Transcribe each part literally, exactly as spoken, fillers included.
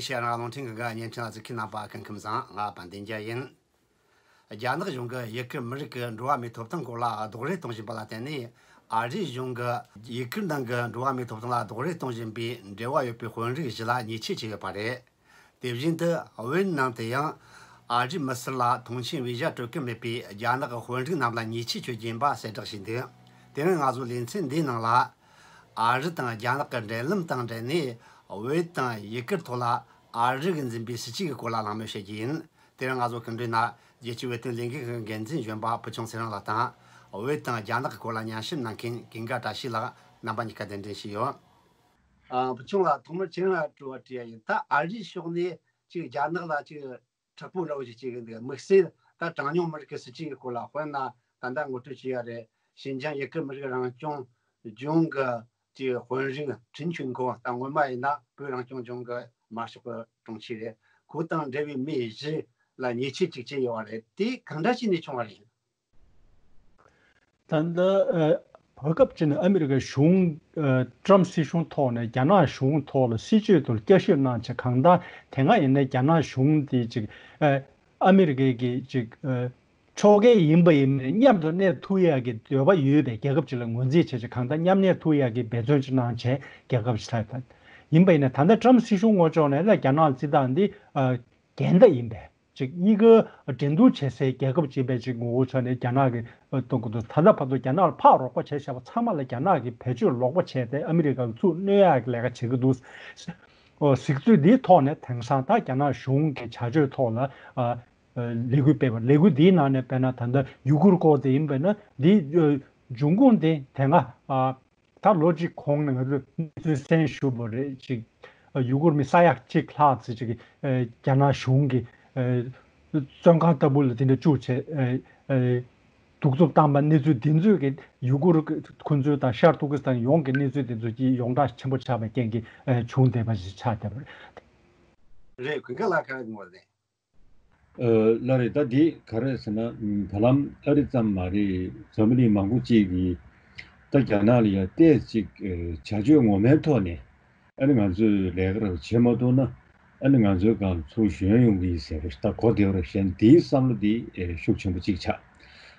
ཤེས་རང་རླུང་འཕྲིན་ཁང་གི་བརྙན་འཕྲིན་ལ་གཟིགས་མཁན་རྣམ་པ་སྐུ་ཁམས་བཟང་། ང་དཔལ་ལྡན་རྒྱལ་ཡིན། རྒྱ་ནག་གཞུང་གིས་ཡུ་གུར་མི་རིགས་ཀྱི་འགྲོ་བ་མིའི་ཐོབ་ཐང་སྐོར་ལ་རྡོག་རོལ་གཏོང་བཞིན་པ་ལ་བརྟེན་ནས། ཨ་རིའི་གཞུང་གིས་ཡུ་གུར་ནང་གི་འགྲོ་བ་མིའི་ཐོབ་ཐང་ལ་རྡོག་རོལ་གཏོང་བཞིན་པའི་འབྲེལ་བ་ཡོད་པའི་དཔོན་རིགས་བཞི་ལ་ཉེས་ཆད་བཅད་ཡོད་པ་རེད། དེ་བཞིན་དུ་བོད་ནང་དུ་ཡང་ཨ་རིའི་མི་སེར་ལ་ཐོངས་མཆན་བི་ཟ་སྤྲོད་ཀྱི་མེད་པའི་རྒྱ་ནག་གི་དཔོན་རིགས་རྣམས་ལ་ཉེས་ཆད་གཅོད་རྒྱུ་ཡིན་པ་གསལ་བསྒྲགས་བྱས་འདུག་དེ་རིང་ང་ཚོའི་ལེ་ཚན་འདིའི་ནང་ལ། ཨ་རི་དང་རྒྱ་ནག་གི་འབྲེལ་ལམ་དང་འབྲེལ་ནས། བོད་དང་ཡུ་གུར་ཐོག་ལ་ཨ་རི་གིས་འཛིན་པའི་སྲིད་བྱུས་ཀྱི་སྐོར་ལ་གླེང་མོལ་བྱེད་རྒྱུ་ཡིན། དེ་རིང་ང་ཚོ་སྐུ་མགྲོན་ན་རྒྱལ་སྤྱིའི་བོད་དོན་ལས་འགུལ་ཁང་གི་འགན་འཛིན་གཞོན་པ་བུ་ཆུང་ཚེ་རིང་ལགས་དང་། བོད་དང་རྒྱ་ནག་གི་སྐོར་ལ་ཉམས་ཞིབ་གནང་མཁན་ཀུན་དགའ་བཀྲ་ཤིས་ལགས། རྣམ་པ་གཉིས་ཀ་གདན་འདྲེན་ཞུས་ཡོད། ཨ། བུ་ཆུང་ལགས། ཐོག་མར་ཁྱེད་རང་ལ་དྲི་བ་དྲི་ཡ་ཡིན། ད་ཨ་རིའི་ཕྱོགས་ནས་ཅིག་རྒྱ་ནག་ལ་ཅིག་དྲག་པོ་འདྲ་བོ་ཞིག་བྱེད་གི་འདུག་དམིགས་བསལ་ད་གྲངས་ཉུང་མི་རིགས་ཀྱི་སྲིད་བྱུས་ཀྱི་སྐོར་ལ། དཔེར་ན་ད་ལྟ་ངོ་སྤྲོད་བྱེད་ཡ་རེད། ཞིན་ཅང་ཡུ་གུར་མི་རིགས་རང་སྐྱོང་ལྗོངས་ཀྱི་ཅིག་དཔོན་རིགས་ཁྲིན་ཆུན་ཁོ། ད་སྔོན་མ་ཡིན་ན་བོད་རང་སྐྱོང་ལྗོངས་ཀྱི་དམར་ཤོག་གི་དྲུང་ཆེ་རེད། ཁོ་དང་འབྲེལ་བའི་མི་བཞི་ལ་ཉེས་ཆད་ཅིག་བཅད་ཡོད་པ་རེད། དེ་གང་འདྲ་བྱས་ནས་བྱུང་བ་རེད། ད་ལྟ་ཨ་བར་སྐབས་ཅིག་ནས་ཨ་མི་རི་ཀའི་གཞུང་ཨ་ཏྲམ་སྲིད་གཞུང་ཐོག་ནས་རྒྱ་ནག་གཞུང་ཐོག་ལ་སྲིད་བྱུས་ཐོག་ལ་བསྐྱར་ཞིབ་གནང་བྱས། གང་ལྟར་དེ་སྔ་ཡིན་ན་རྒྱ་ནག་གཞུང་དེ་ཅིག་ཨ་ཨ་མི་རི་ཀའི་གི་ཅིག་ཨ་ཕྱོགས་འགལ་ཡིན་པ་ཡིན་མིན་མཉམ་དུ་གནས་ཐུབ་ཡག་གི་འདོད་པ་ཡོད་པའི་རྒྱལ་ཁབ་ཅིག་ལ་ངོས་འཛིན་བྱས་བྱས། གང་ལྟར་མཉམ་གནས་ཐུབ་ཡག་གི་འབད་བརྩོན་ཅིག་གནང་བྱས་རྒྱལ་ཁབ་ཅིག་ཆགས་ཡོད་པ་ཡིན་པ་ཡིན་ན། ད་ལྟ་ཏྲམ་སྲིད་གཞུང་ངོས་ཕྱོགས་ནས་ལ་རྒྱ་ནག་རྩིས་སྟངས་འདི་ཨ་འགལ་ཟླ་ཡིན་པས། ཅིག་གཉིས་ཀ་འགྲན་བསྡུར་བྱེད་སའི་རྒྱལ་ཁབ་ཅིག་ཡིན་པའི་ཅིག་ངོ་བོ་ཆགས་ནས། རྒྱ་ནག་གི་ཨ་གཏོང་གི་འདུག་ད་ལྟ་བར་དུ་རྒྱ་ནག་ལ་ཕར་རོགས་པ་བྱས་བཞག་པ་ཚང་མ་ལ་རྒྱ་ནག་གིས་བེད་སྤྱོད་ལོག་པ་བྱས་ཏེ་ཨ་མི་རི་ཀ་ལ་ཚུར་གནོད་ཡག་གི་ལས་ཀ་བྱེད་ཀྱི་འདུག་ཨོ། གཟིགས་ཚུལ་འདིའི་ཐོག་ནས་དེང་སང་ད་རྒྱ་ནག་གཞུང་གི་བྱ་སྤྱོད་ཐོག་ལ་ཨ་ཨ་ལས་འགུལ་སྤེལ་བ། ལས་འགུལ་འདིའི་ནང་ནས་དཔེར་ན་ད་ལྟ་ཡུ་གུར་སྐོར་དེ་ཡིན་པས་ན། འདིའི་ཨ་འབྱུང་ཁུངས་དེ་དེ་སྔ་ཨ་ད་ལོ་གཅིག་གོང་ནས་ང་ཚོས་གནས་ཚུལ་གསན་ཞུས་པ་རེད། ཅིག་ཡུ་གུར་མི་ས་ཡ་གཅིག་ལྷག་ཙམ་ཅིག་ཨ་རྒྱ་ནག་གཞུང་གི་ཨ་བཙོན་ཁང་ལྟ་བུ་ལ་དེ་འདྲ་བཅུག་བྱས་ཨ་ཨ་གདུག་རྩུབ་བཏང་པ། གནས་ཚུལ་འདི་ཚོས་ཀྱི་ཡུ་གུར་ཁོ་ཚོའི་དང་ཤར་ཏུར་ཀི་སི་ཐན་ཡོངས་ཀྱི་གནས་ཚུལ་དེ་ཚོ་གྱིས་ཡོངས་གྲགས་ཆེན་པོ་ཆགས་པའི་རྐྱེན་གྱིས་ཨ་བྱུང་བསྡད་པ་ཞིག་ཆགས་བསྡད་པ་རེད། རེད། ཀུན་དགའ་ལགས། ག་རེ་ངོ་རེད། ཨ་ལགས་རེད། ད་འདི་ག་རེ་ཟེར་ན། ཨ་བར་ལམ་ཨ་རི་ཙམ་མ་རེད། འཛམ་བུ་གླིང་མང་པོ་ཅིག་གིས་ད་རྒྱ་ནག་ལ་ཡ་ཏོག་ཙམ་ཅིག་ཨ་བྱ་སྤྱོད་ངོ་མའི་ཐོག་ནས་ཨ་ནི་ང་ཚོས་ལས་ཀ་རེ་བྱེད་མ་ཐུབ་ན། ཨ་ནི་ང་ཚོའི་སྒང་ལ་ཚུར་ཞོན་ཡོང་གི་ཡིན་ཟེར་བ་ཞིག་ད་གོ་བདེ་བ་རེད་བཤད་ན། འདིའི་བསམ་བློ་འདི་ཨ་ཤུགས་ཆེན་པོ་ཅིག་ཆགས།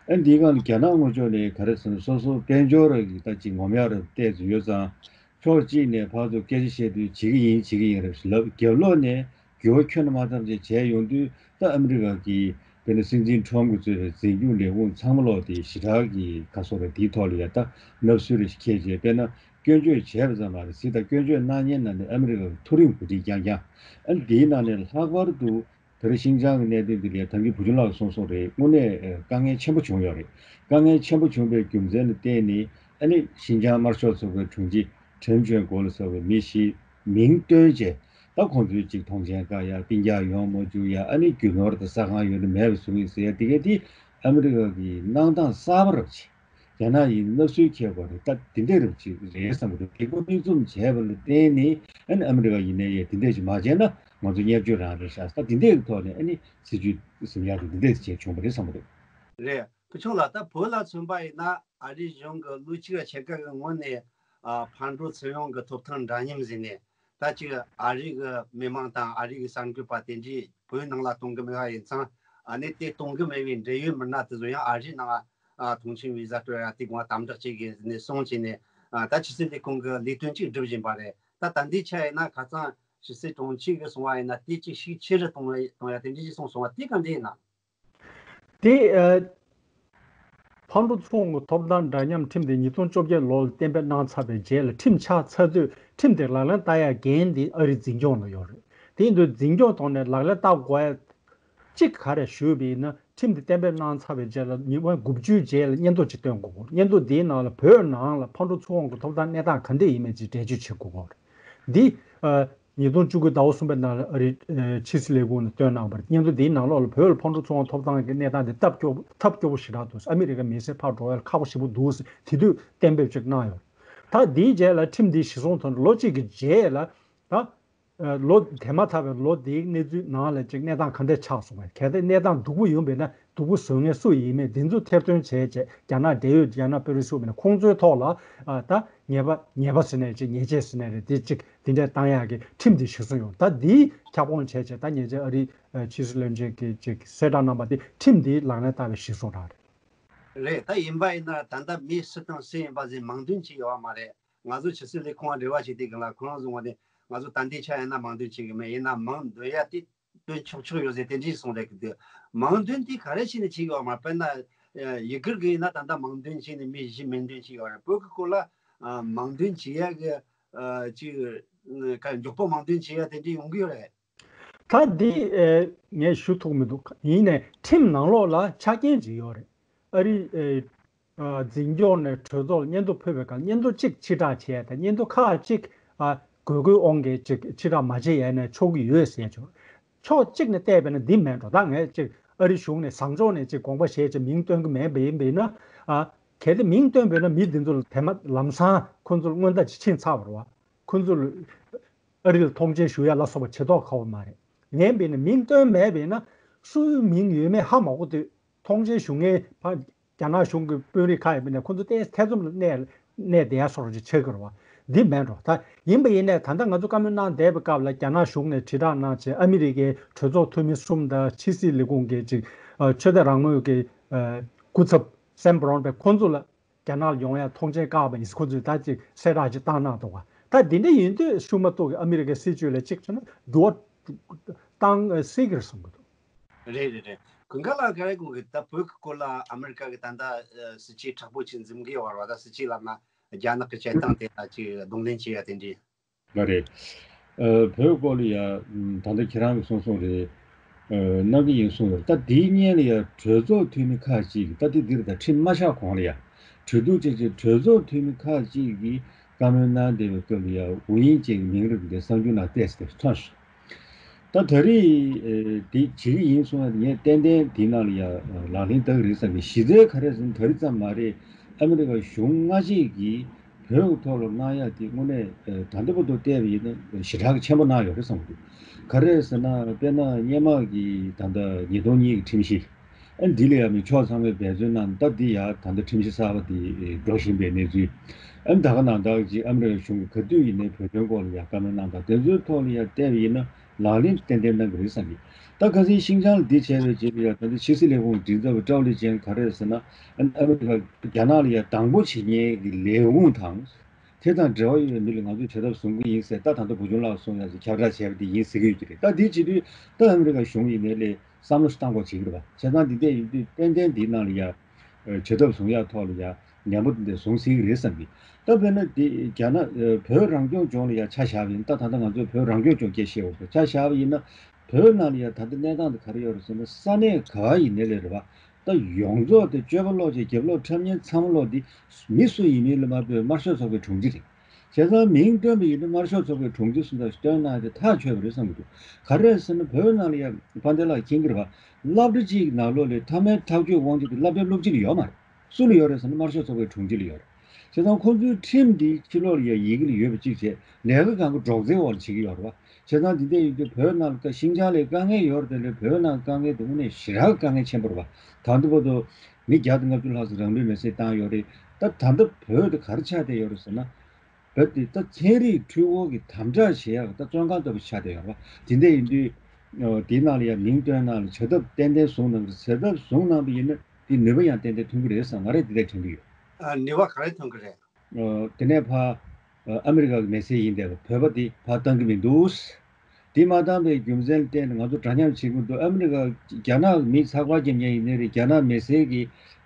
ཨ་ནི་འདིའི་སྒང་ལ་རྒྱ་ནག་ངོས་ཕྱོགས་ནས་ག་རེ་ཟེར་ན། སོ་སོ་དཔལ་འབྱོར་ར་གི་ད་ཅིག་ངོམ་ཡག་ར་ཏོག་ཙམ་ཡོད་ཙང་། ཕྱོགས་གཅིག་ནས་ཕར་ཚུར་སྐད་ཆ་བཤད་དུས་བྱེད་ཀྱི་ཡིན་བྱེད་ཀྱི་ཡིན་རེད་ལབ། རྒྱབ་ལོགས་ནས་འགྱུར་བ་ཁྱོན་ནས་མ་བཏང་བྱས་བྱས་ཡོང་དུས། ད་ཨ་མི་རི་ཀ་གི་དཔེར་ན་སྲིད་འཛིན་ཁྲོམ་གྱིས་གཙོས་པའི་འཛིན་སྐྱོང་ལས་ཁུངས་ཚང་མ་ལོག་དེ་ཞེ་དྲག་གི་ག་སོགས་རེད། དེའི་ཐོག་ལ་ཡ་ད་སྣ་སུ་རེ་ཞིག་འཁྱེར་བྱས། དཔེར་ན་སྐྱོན་བརྗོད་བྱས་པ་ཙམ་མ་རེད། གཟིགས་དང་། སྐྱོན་བརྗོད་གནང་མཁན་ནང་ནས་ཨ་མི་རི་ཀ་གི་མཐོ་རིམ་འགོ་ཁྲིད་རྐྱང་རྐྱང་། ཨ་ནི་དེའི་ནང་ནས་ལྷག་པར་དུ་ད་རེས་ཤིན་ཅང་གི་གནད་དོན་འདི་ལ་ད་གིན་བུ་ཆུང་ལགས་གསུངས་སོང་རེད། དངོས་གནས་དཀའ་ངལ་ཆེན་པོ་བྱུང་ཡོད་རེད། དཀའ་ངལ་ཆེན་པོ་བྱུང་བའི་རྒྱུ་མཚན་ལ་བརྟེན་ནས་ཨ་ནི་ཤིན་ཅང་དམར་ཤོག་ཚོགས་པའི་དྲུང་ཆེ་ཁྲེན་ཅུན་གོ་ལ་སོགས་པའི་མི་ཞིག་མིང་བཏོན་བྱས། ད་ཁོང་ཚོའི་ཅིག་ཐོངས་མཆན་བཀག་ཡ། གཏན་འཇགས་ཡོང་མ་བཅུག་ཡ། ཨ་ནི་རྒྱུ་ནོར་དང་ས་ཁང་ཡོད་ན་མེད་པ་བཟོ་གི་ཡིན་ཟེར་ཡ། དེ་ག་དེ་ཨ་མི་རི་ཀ་གི་གནང་སྟངས་གསར་པ་རབ་ཆེ། རྒྱ་ནག་ཡིན་སྣ་སུའི་ཁྱད་པར་རེད། ད་དེ་འདྲས་རབ་ཅིག་རེད་བསམ་གི་འདུག་དེ་ཚོ་མིག་བཙུམ་བྱས་པ་ལ་བརྟེན་ནས་ཨ་ནི་ཨ་མི་རི་ཀ་ཡིན་ནའི་ཡ་དེ་འདྲས་ཅིག་མ་བྱས་ན་ང་ཚོ་བརྙས་བཅོས་རང་རེད་ཤག་ད་དེ་འདྲས་ཀྱི་ཐོག་ནས་ཨ་ནི་སྲིད་ཇུས་ཟིན་ཡག་དེ་འདི་འདྲས་ཅིག་བྱུང་བ་རེད་བསམ་གི་འདུག་རེད། བུ་ཆུང་ལགས། ད་བོད་ལ་མཚོན་པ་ཡིན་ན། ཨ་རིའི་གཞུང་གི་ལོ་གཅིག་ལ་ཕྱེད་ཀ་གི་སྔོན་ནས་ཨ་ཕར་འགྲོ་ཚུར་ཡོང་གི་ཐོབ་ཐང་འདྲ་མཉམ་ཟེར་ནས། ད་ཅིག་ཨ་རི་གི་མི་མང་དང་ཨ་རི་གི་གསར་འགོད་པ་དེ་འདྲས་བོད་ནང་ལ་གཏོང་གི་མེད་པ་ཡིན་ཙང་། ཨ་ནི་དེ་གཏོང་གི་མེད་པའི་འབྲེལ་ཡོད་མི་སྣ་དེ་ཚོ་ཡང་ཨ་རིའི་ནང་ཨ་ཐོངས་མཆན་བི་ཟ་སྤྲོད་ཡ་དེ་སྒང་དམ་དྲག་བྱེད་དགོས་ཟེར་ནས་གསུངས་བྱས་ནས། ཨ་ད་ཕྱི་སྲིད་ལས་ཁུངས་ཀྱི་ལས་དོན་ཅིག་སྒྲུབ་བཞིན་པ་རེད། ད་ད་ལྟའི་ཆ་ཡིན་ན་ཁ་སང་ཕྱི་སྲིད་དྲུང་ཆེ་གིས་གསུངས་པ་ཡིན་ན། དེ་ཅིག་ཤུགས་ཆེ་རུ་གཏོང་བ་གཏོང་ཡ་དེ་འདྲས་ཅིག་གསུངས་སོང་བ་དེ་ག་འདྲས་ཡིན་ན། དེ་ཨ་ཕར་འགྲོ་ཚུར་འོང་གི་ཐོབ་ཐང་འདྲ་མཉམ་ཁྲིམས་དེ་ཉིས་སྟོང་བཅོ་བརྒྱད་ལོར་གཏན་འབེབས་གནང་ཚར་བའི་རྗེས་ལ། ཁྲིམས་ཆགས་ཚར་དུས་ཁྲིམས་དེ་ལག་ལེན་བསྟར་ཡ་འགན་དེ་ཨ་རིའི་འཛིན་སྐྱོང་ལ་ཡོད་རེད། དེ་ཡིན་དུས་འཛིན་སྐྱོང་ཐོག་ནས་ལག་ལེན་བསྟར་དགོས་ཡ་གཅིག་ག་རེ་ཞུས་པ་ཡིན་ན། ཁྲིམས་དེ་གཏན་འབེབས་གནང་ཚར་བའི་རྗེས་ལ་ཉིན་མ་དགུ་བཅུའི་རྗེས་ལ་སྙན་ཐོ་ཅིག་བཏོན་དགོས་གོ། སྙན་ཐོ་དེའི་ནང་ལ་བོད་ནང་ལ་ཕར་འགྲོ་ཚུར་འོང་གི་ཐོབ་ཐང་གནས་སྟངས་ག་འདྲས་ཡིན་མིན་ཅིག་འགྲེལ་བརྗོད་བྱེད་དགོས་གོ། འདི་ཨ་ཉིས་སྟོང་བཅུ་དགུ་ཟླ་བ་གསུམ་པའི་ནང་ལ་ཨ་རིའི་ཨ་ཕྱི་སྲིད་ལས་ཁུངས་ནས་བཏོན་གནང་བ་རེད། སྙན་ཐོ་འདིའི་ནང་ལོགས་ལ་བོད་ལ་ཕར་འགྲོ་ཚུར་འོང་ཐོབ་ཐང་གི་གནས་སྟངས་འདི་སྟབས་སྐྱོ་ཐབས་སྐྱོ་པོ་ཞེ་དྲག་འདུག་ཨ་མི་རི་ཀ་མི་སེར་ཕར་འགྲོ་ཡ་ལ་ཁག་པོ་ཞེ་པོ་འདུག་ཟེར་དེ་དུས་གཏན་འབེབས་ཅིག་གནང་ཡོད། ད་འདིའི་རྗེས་ལ་ཁྲིམས་འདི་གཞི་བཟུང་ཐོག་ནས་ལོ་གཅིག་གི་རྗེས་ལ། ད་ཨ་ལོ་དེ་མ་ཐག་པའི་ལོ་དེའི་གནས་ཚུལ་ནང་ལ་ཅིག་གནས་སྟངས་ག་འདྲས་ཆགས་སོང་བས། གལ་ཏེ་གནས་སྟངས་སྡུག་པོ་ཡོང་བས་ན། གཟུགས་པོ་བཟོ་མཁན་སུ་ཡིན་མིན་འདི་ཚོ་ཐེར་འདོན་བྱས་བྱས། རྒྱ་ནག་འབྲེལ་ཡོད་རྒྱ་ནག་དཔོན་རིགས་ཚོ་མིན་ན་ཁོང་ཚོའི་ཐོག་ལ་ཨ་ད་ཉེས་པ་ཉེས་པ་ཟེར་ནའི་ཅིག་ཉེས་ཆད་ཟེར་ནའི་རེད། འདི་ཅིག་འདི་འདྲ་བཏང་ཡག་གི་ཁྲིམས་འདི་གཞིར་བཟུང་ཡོང་། ད་འདིའི་ཁྱབ་ཁོངས་བྱས་བྱས་ད་ཉེ་ཆར་ཨ་རིའི་ཕྱི་སྲིད་བློན་ཆེན་གྱིས་ཅིག་གསལ་བསྒྲགས་གནང་པ་འདི་ཁྲིམས་འདི་ལག་ལེན་བསྟར་བའི་གཞིར་བཟུང་རང་རེད། རེད། ད་ཡིན་པ་ཡིན་ན་ད་ལྟ་མི་སུ་དང་སུ་ཡིན་པ་ཟེར་མིང་འདོན་བྱས་ཡོད་པ་མ་རེད། ང་ཚོ་ཕྱི་སྲིད་ལས་ཁུངས་ལ་འབྲེལ་བ་བྱས་དུས་སྒང་ལ་ཁོ་རང་ཚོ་ངོས་ནས་ང་ཚོ་ད་ལྟའི་ཆ་ཡིན་ན་མིང་འདོན་བྱེད་ཀྱི་མེད། ཡིན་ན་མིང་འདོན་ཡ་དེ་འདོན་ཆོག་ཆོག་ཡོད་ཟེར་དེ་འདྲས་གསུངས་བསྡད་ཀྱི་འདུག་མིང་འདོན་དེ་ག་རེ་བྱས་ནས་བྱེད་ཀྱི་ཡོད་མ་རེད། དཔེར་ན་ཡུ་གུར་གྱི་ཡིན་ན་ད་ལྟ་མིང་འདོན་བྱས་ནས་མི་བཞི་མིང་འདོན་བྱས་ཡོད་རེད། བོད་ཀྱི་སྐོར་ལ་མིང་འདོན་བྱེད་ཡ་གི་ཅིག་མགྱོགས་པོ་མིང་འདོན་བྱེད་ཡ་དེ་འདྲས་ཡོང་གི་ཡོད་རེད། ད་འདི་ངས་ཞུ་ཐུབ་མི་འདུག་ཡིན་ནའི་ཁྲིམས་ནང་ལོགས་ལ་ཆ་རྐྱེན་ཅིག་ཡོད་རེད། ཨ་རིའི་འཛིན་སྐྱོང་ནས་གྲོས་ཚོགས་ལ་སྙན་ཐོ་ཕུལ་བའི་སྐབས་སྙན་ཐོ་གཅིག་ཕྱིར་བསྒྲགས་བྱས་དང་སྙན་ཐོ་ཁག་ཅིག་དགོས་མཁོ་དབང་གིས་ཅིག་ཕྱིར་བསྒྲགས་མ་བྱས་ཡ་ནས་ཆོག་གི་ཡོད་ཟེར་ཆོག་ཕྱོགས་གཅིག་ནས་བལྟས་པས་ན་འདི་མེད་འགྲོ། ད་ངས་ཅིག་ཨ་རི་གཞུང་ནས་བཟང་ཕྱོགས་ནས་ཅིག་དགོངས་པ་བཞེས་ཅིག་མིང་སྟོན་གི་མེད་པ་ཡིན་པས་ན། གལ་ཏེ་མིང་སྟོན་པས་ན་མི་འདི་ཚོ་ལ་དེ་མ་ལམ་སང་ཁོ་ཚོར་སྔོན་བརྡ་ཅིག་ཕྱིན་ཚར་བ་རེད་བ། ཁོ་ཚོ་ལ་ཨ་རི་ལ་ཐོངས་མཆན་ཞུ་ཡ་ལ་སོགས་པ་བྱེད་མདོག་ཁ་པོ་མ་རེད། ཡིན་པས་ན་མིང་སྟོན་མེད་པས་ན་སུའི་མིང་ཡོད་མེད་ཧ་མ་གོ་དུས་ཐོངས་མཆན་ཞུ་མཁན་ཕ་རྒྱ་ནག་གཞུང་གི་དཔོན་རིགས་ཁག་ཡིན་པས་ན་ཁོ་ཚོ་ཏོག་ཙམ་ཐེ་ཚོམ་ལ་གནས་གནས་བསྡད་ཡ་སོགས་ཅིག་ཆགས་ཀྱི་རེད་བ། འདི་མེད་འགྲོ། ད་ཡིན་པ་ཡིན་ནའི་ད་ལྟ་ང་ཚོ་བཀའ་མོལ་གནང་བསྡད་པའི་སྐབས་ལ་རྒྱ་ནག་གཞུང་ནས་དྲིལ་བསྒྲགས་གནང་བྱས་ཨ་མི་རི་ཀའི་གྲོས་ཚོགས་འཐུས་མི་གསུམ་དང་ཕྱི་སྲིད་ལས་ཁུངས་ཀྱི་ཅིག་ཆོས་དད་རང་མོས་ཀྱི་སྐུ་ཚབ་སེམ་བྷ་རོན་པས་ཁོ་ཚོ་ལ་རྒྱ་ནག་ལ་ཡོང་ཡ་ཐོངས་མཆན་བཀག་པ་ཡིན། ཁོ་ཚོས་ད་ཅིག་གསལ་བསྒྲགས་ཅིག་བཏང་གནང་འདུག་ག་ད་འདི་འདྲ་ཡིན་དུས་ཤུ་མ་གཏོགས་ཀྱི་ཨ་མི་རི་ཀའི་སྲིད་བྱུས་ལ་གཅིག་བྱས་ན་འགྱུར་བ་བཏང་སྲིད་ཀྱི་རེད་བསམ་གྱི་འདུག་རེད་རེད་རེད། ཀུན་དགའ་ལགས་ག་རེ་དགོངས་ཀྱི། ད་བོད་ཀྱི་སྐོར་ལ་ཨ་མི་རི་ཀ་གི་ད་ལྟ་སྲིད་བྱུས་དྲག་པོ་ཅིག་འཛིན་གྱི་ཡོད་རེད་བ། ད་སྲིད་བྱུས་ལབ་ན་རྒྱ་ནག་གི་བྱེད་སྟངས་དེ་ལ་ཅིག་གདོང་ལེན་བྱེད་ཡ་དེ་འདྲའི། ལགས་རེད། ཨ་བོད་སྐོར་ལ་ཡ་ད་ལྟ་ཁྱེད་རང་གིས་གསུངས་སོང་རེད། ཨ་གནང་གི་ཡིན་གསུངས་ཡོད། ད་དེའི་སྔོན་ལ་ཡ་གྲོས་ཚོགས་འཐུས་མི་ཁག་ཅིག་གིས་ད་ལྟའི་འདིར་ད་ཁྲིམས་མ་ཆགས་གོང་ལ་ཡ་གྲོས་བསྡུར་བྱས་རྗེས་གྲོས་ཚོགས་འཐུས་མི་ཁག་ཅིག་གིས་བཀའ་མོལ་གནང་བསྡད་པའི་སྐབས་ལ་ཡ་ཝུ་ཡིན་ཅེ་གི་མིང་རུ་དེ་གསར་འགྱུར་ནང་བལྟས་ཏེ་ཐོན་སོང་། ད་ད་རེས་ཨེ་དེ་བྱེད་ཀྱི་ཡིན་གསུངས་ཡ་དེ་ངས་ཏན་ཏན་དེའི་ནང་ལ་ཡ་ལག་ལེན་བསྟར་གི་རེད་བསམ་གི། གཞི་རྩའི་ག་རེ་ཟེར་ན་ད་རེས་ཙམ་མ་རེད། ཨ་མི་རི་ཀ་གཞུང་སྔ་རྗེས་ཀྱིས་བོད་ཀྱི་ཐོག་ལ་གནང་ཡ་དེ་དངོས་གནས་ཨེ་ད་ལྟ་བར་དུ་བལྟས་པ་ཡིན་ན་ཞེ་དྲག་གི་ཆེན་པོ་གནང་ཡོད་རེད་བསམ་གི་འདུག་ག་རེ་ཟེར་ན་དཔེར་ན་སྔོན་མ་གི་ད་ལྟ་ཉིས་སྟོང་གཉིས་ཀྱི་ཁྲིམས་གཞི། ཨ་འདི་ལ་ཡང་མི་ཕྱོགས་ཚང་མས་འབད་བརྩོན་གནང་། ད་འདི་ཡང་ད་ལྟ་ཁྲིམས་གཞི་གསར་པ་འདི་འགྲོ་བཞིན་པའི་གནས་ཚུལ། ཨ་ད་ག་ནང་ལྟར་གྱི་ཨ་མི་རི་ཀ་གཞུང་གིས་ག་དུས་ཡིན་ནའི་བོད་དོན་སྐོར་ལ་ཡང་བཀའ་མོལ་གནང་དང་དེ་ཚོའི་ཐོག་ལ་ཡང་བལྟས་པ་ཡིན་ན་ལག་ལེན་ཏན་ཏན་གནང་གི་རེད་བསམ་གི། ད་ཁ་སང་ཤིན་ཅང་ལ་འདི་བྱས་པའི་རྗེས་ལ་ཡང་ད་ལྟ་ཕྱི་སྲིད་ལས་ཁུངས་མགྲིན་ཚབ་པ་ཀྲའོ་ལི་ཅན་ག་རེ་ཟེར་ན་ཨ་ཨ་མི་རི་ཀ་རྒྱ་ནག་ལ་ཡང་སྡང་པོ་བྱེད་མཁན་གྱི་ལས་ཁུངས་དང་། དེ་དང་འབྲེལ་བ་ཡོད་པའི་མི་ལ་ང་ཚོས་བྱེད་ཐབས་བཟུང་གི་ཡིན་ཟེར། ད་ད་ལྟ་བུ་ཆུང་ལགས་གསུངས་ཡག་ཅིག་ཁྱབ་བསྒྲགས་བྱས་པ་དེ་ཡིན་ཟེར་གྱི་ཡོད་ཀྱི་རེད། ད་དེ་བྱེད་དུས་ད་ཨ་མི་རི་ཀ་གཞུང་ཡིན་ནའི་ལས་བསམ་བློ་ཞིག་བཏང་དགོས་བྱེད་ཀྱི་རེད་པ། བྱས་ཙང་འདི་འདྲ་ཡིན་དུས་ཏན་ཏན་འདིའི་ནང་ལ་ཡ་བྱེད་ཐབས་བཟུང་ཡག་ཐོག་ལ་ཡ་ནན་པོ་འདི་འདྲ་བཟུང་སྲིད་ཀྱི་རེད་བསམ་གི། ད་དཔེར་ན་དེ་རྒྱ་ནག་བོད་རང་སྐྱོང་ལྗོངས་ལ་ཡ་ཆ་བཞག་པ་ཡིན་ད་ད་ལྟ་ང་ཚོས་བོད་རང་སྐྱོང་ལྗོངས་སྐད་བཤད་འོ་ཆ་བཞག་པ་ཡིན་ན་བོད་ནང་ལ་ཡ་ད་ལྟ་གནས་སྟངས་དེ་ག་རེ་ཡོད་རེད་ཟེར་ན་ས་གནས་ག་བ་ཡིན་ནའི་ལས་རེད་པ། ད་ཡོངས་རྫོགས་དེ་སྤྱོད་པ་ལོག་ཅིག་རྒྱབ་ལོག་འཁྲབ་མཁན་ཚང་མ་ལོག་འདི་མི་སུ་ཡིན་མིན་ལ་མ་ལྟོས་དམར་ཤོག་ཚོགས་པའི་དྲུང་ཆེ་རེད། བྱས་ཙང་མིང་བཏོན་པ་ཡིན་ན་དམར་ཤོག་ཚོགས་པའི་དྲུང་ཆེ་སུ་འདྲ་ཞིག་བཏོན་གནང་དེ་ཐག་ཆོད་པ་རེད་བསམ་གྱི་འདུག་ག་རེ་ཟེར་ན་བོད་ནང་ལ་ཡ་དཔལ་ལྡན་ལགས་མཁྱེན་གྱི་རེད་པ། སློབ་གྲྭ་གཅིག་གི་ནང་ལོགས་ལ་མཐའ་མའི་ཐག་གཅོད་དབང་ཆ་དེ་སློབ་གྲྭའི་སློབ་སྤྱི་ལ་ཡོད་མ་རེད། སུ་ལ་ཡོད་རེད་ཟེར་ན་དམར་ཤོག་ཚོགས་པའི་དྲུང་ཆེ་ལ་ཡོད་རེད། བྱས་ཙང་ཁོང་ཚོའི་ཁྲིམས་འདི་ཕྱི་ལོགས་ལ་ཡ་ཡི་གེ་ལ་ཡོད་པ་གཅིག་བྱས་ལས་ཀ་གང་ག་སྒྲོག་ཙེའི་འོག་ལ་བྱེད་ཀྱི་ཡོད་རེད་པ། བྱས་ཙང་འདི་འདྲ་ཡིན་དུས་བོད་ནང་ལ་ཤིན་ཅང་ལ་དཀའ་ངལ་ཡོད་རེད་དེ་ལས་བོད་ནང་དཀའ་ངལ་དེ་དངོས་གནས་ཞེ་དྲག་དཀའ་ངལ་ཆེན་པོ་རེད་པ། ད་ལྟ་བར་དུ་མི་བརྒྱ་དང་ལྔ་བཅུ་ལྷག་ཙམ་རང་ལུས་མེར་སྲེག་བཏང་ཡོད་རེད། ད་ད་ལྟ་བོད་དེ་ག་རེ་ཆགས་བསྡད་ཡོད་རེད་ཟེར་ན། བོད་དེ་ད་ཚན་རིག་འཕྲུལ་འཁོར་གྱི་དམ་དྲག་བྱེད་ཡག་ད་བཙོན་ཁང་ལྟ་བུ་ཆགས་བསྡད་ཡོད་རེད་པ། དེ་འདྲ་ཡིན་དུས་དེའི་ནང་ལ་ཡང་མིང་བཏོན་གནང་ལ་བྱ་ཐབས་ཏན་ཏན་བཟུང་གནང་གི་རེད། བྱ་ཐབས་བཟུང་གནང་པ་ཡིན་ན་དེ་ནུས་པ་ཡང་ཏན་ཏན་ཐོན་གྱི་རེད་བསམ་ང་རང་དེ་འདྲ་དྲན་གྱི་ཡོད། ཨ་ནུས་པ་ག་རེ་ཐོན་གྱི་རེད། ཨ་དེ་ནས་ཕར་ཨ་ཨ་མི་རི་ཀ་གི་མི་སེར་ཡིན་བསྡད་པ་བོད་པ་དེ་ཕར་བཏང་གི་མི་འདུག་དེ་མ་བཏང་པའི་རྒྱུ་མཚན་བརྟེན་ནས་ང་ཚོ་འདྲ་མཉམ་བྱེད་ཀྱི་འདུག་ཨ་མི་རི་ཀ་རྒྱ་ནག་གི་མི་ཚགས་པར་རྒྱབ་མཁན་ཡིན་ནའི་རེད། རྒྱ་ནག་མི་སེར་གྱི་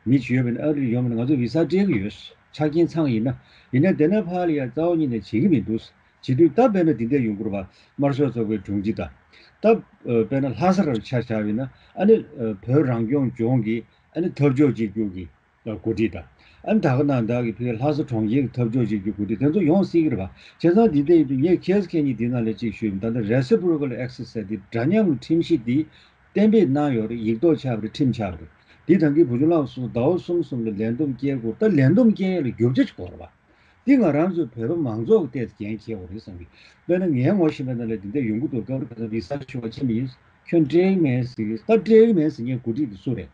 མི་ཅིག་ཡོད་པ་ཡིན་ན་ཨ་རི་ཡོང་བ་ན་ང་ཚོ་བི་ས་སྤྲད་ཀྱི་ཡོད། ཆ་རྐྱེན་ཚང་ཡིན་ན། ཡིན་ན་དེ་ནས་ཕར་ལ་ཡ་རྩ་བ་ཉིད་ནས་བྱེད་ཀྱི་མི་འདུག་བྱེད་དུས་ད་དཔེར་ན་འདི་འདྲ་ཡོང་གི་རེད་པ། དམར་ཤོག་ཚོགས་པའི་དྲུང་ཆེ་དང་། ད་དཔེར་ན་ལྷ་ས་རུ་ཆ་བཞག་པ་ཡིན་ན་ཨ་ནི་བོད་རང་སྐྱོང་ལྗོངས་ཀྱི་ཨ་ནི་འཐབ་ཕྱོགས་གཅིག་གྱུར་གྱི་འགོ་ཁྲིད་དང་། ཨ་ནི་ད་ག་ནང་བདག་གི་ཕ་གི་ལྷ་ས་གྲོང་ཁྱེར་གྱི་འཐབ་ཕྱོགས་གཅིག་གྱུར་འགོ་ཁྲིད་དེ་ཚོ་ཡོང་སྲིད་ཀྱི་རེད་པ། བྱས་ཙང་འདི་ལྟ་ཡིན་དུས་ངས་ཁྱེད་ཁྱེད་གཉིས་འདི་ནང་ལ་གཅིག་ཞུས་ཡིན། ད་ལྟ་reciprocal access ཟེར་འདི་འདྲ་མཉམ་ཁྲིམས་གཞི་འདི་གཏན་འབེབས་གནང་ཡོད་རེད། ཡིག་ཐོག་ཆགས་པ་རེད། ཁྲིམས་ཆགས་པ་རེད། འདི་ད་གིན་བུ་ཆུང་ལགས་སུ་ཟླ་བ་གསུམ་གསུམ་ལ་ལས་བསྡོམས་སྐྱེལ་དགོས། ད་ལས་བསྡོམས་སྐྱེལ་ཡ་ལ་རྒྱུ་ཆ་ཅིག་དགོས་རེད་པ། འདི་ང་རང་ཚོའི་བོད་པ་མང་ཚོགས་ཀྱི་ཐད་དུ་འགན་འཁྱེར་དགོས་རེད་བསམ་གི། དཔེར་ན་ངའི་ངོ་ཤེས་པ་ནང་ལ་འདི་འདྲ་ཡོང་གི་འདུག་སྐབས་རེ་ཁ་སང་བི་ས་ཞུ་བ་ཕྱིན་པ་ཡིན། ཁྱོད་སྤྲད་ཀྱི་མེད་ཟེར་གི། ད་སྤྲད་ཀྱི་མེད་ཟེར་མཁན་འགོ་ཁྲིད་དེ་སུ་རེད།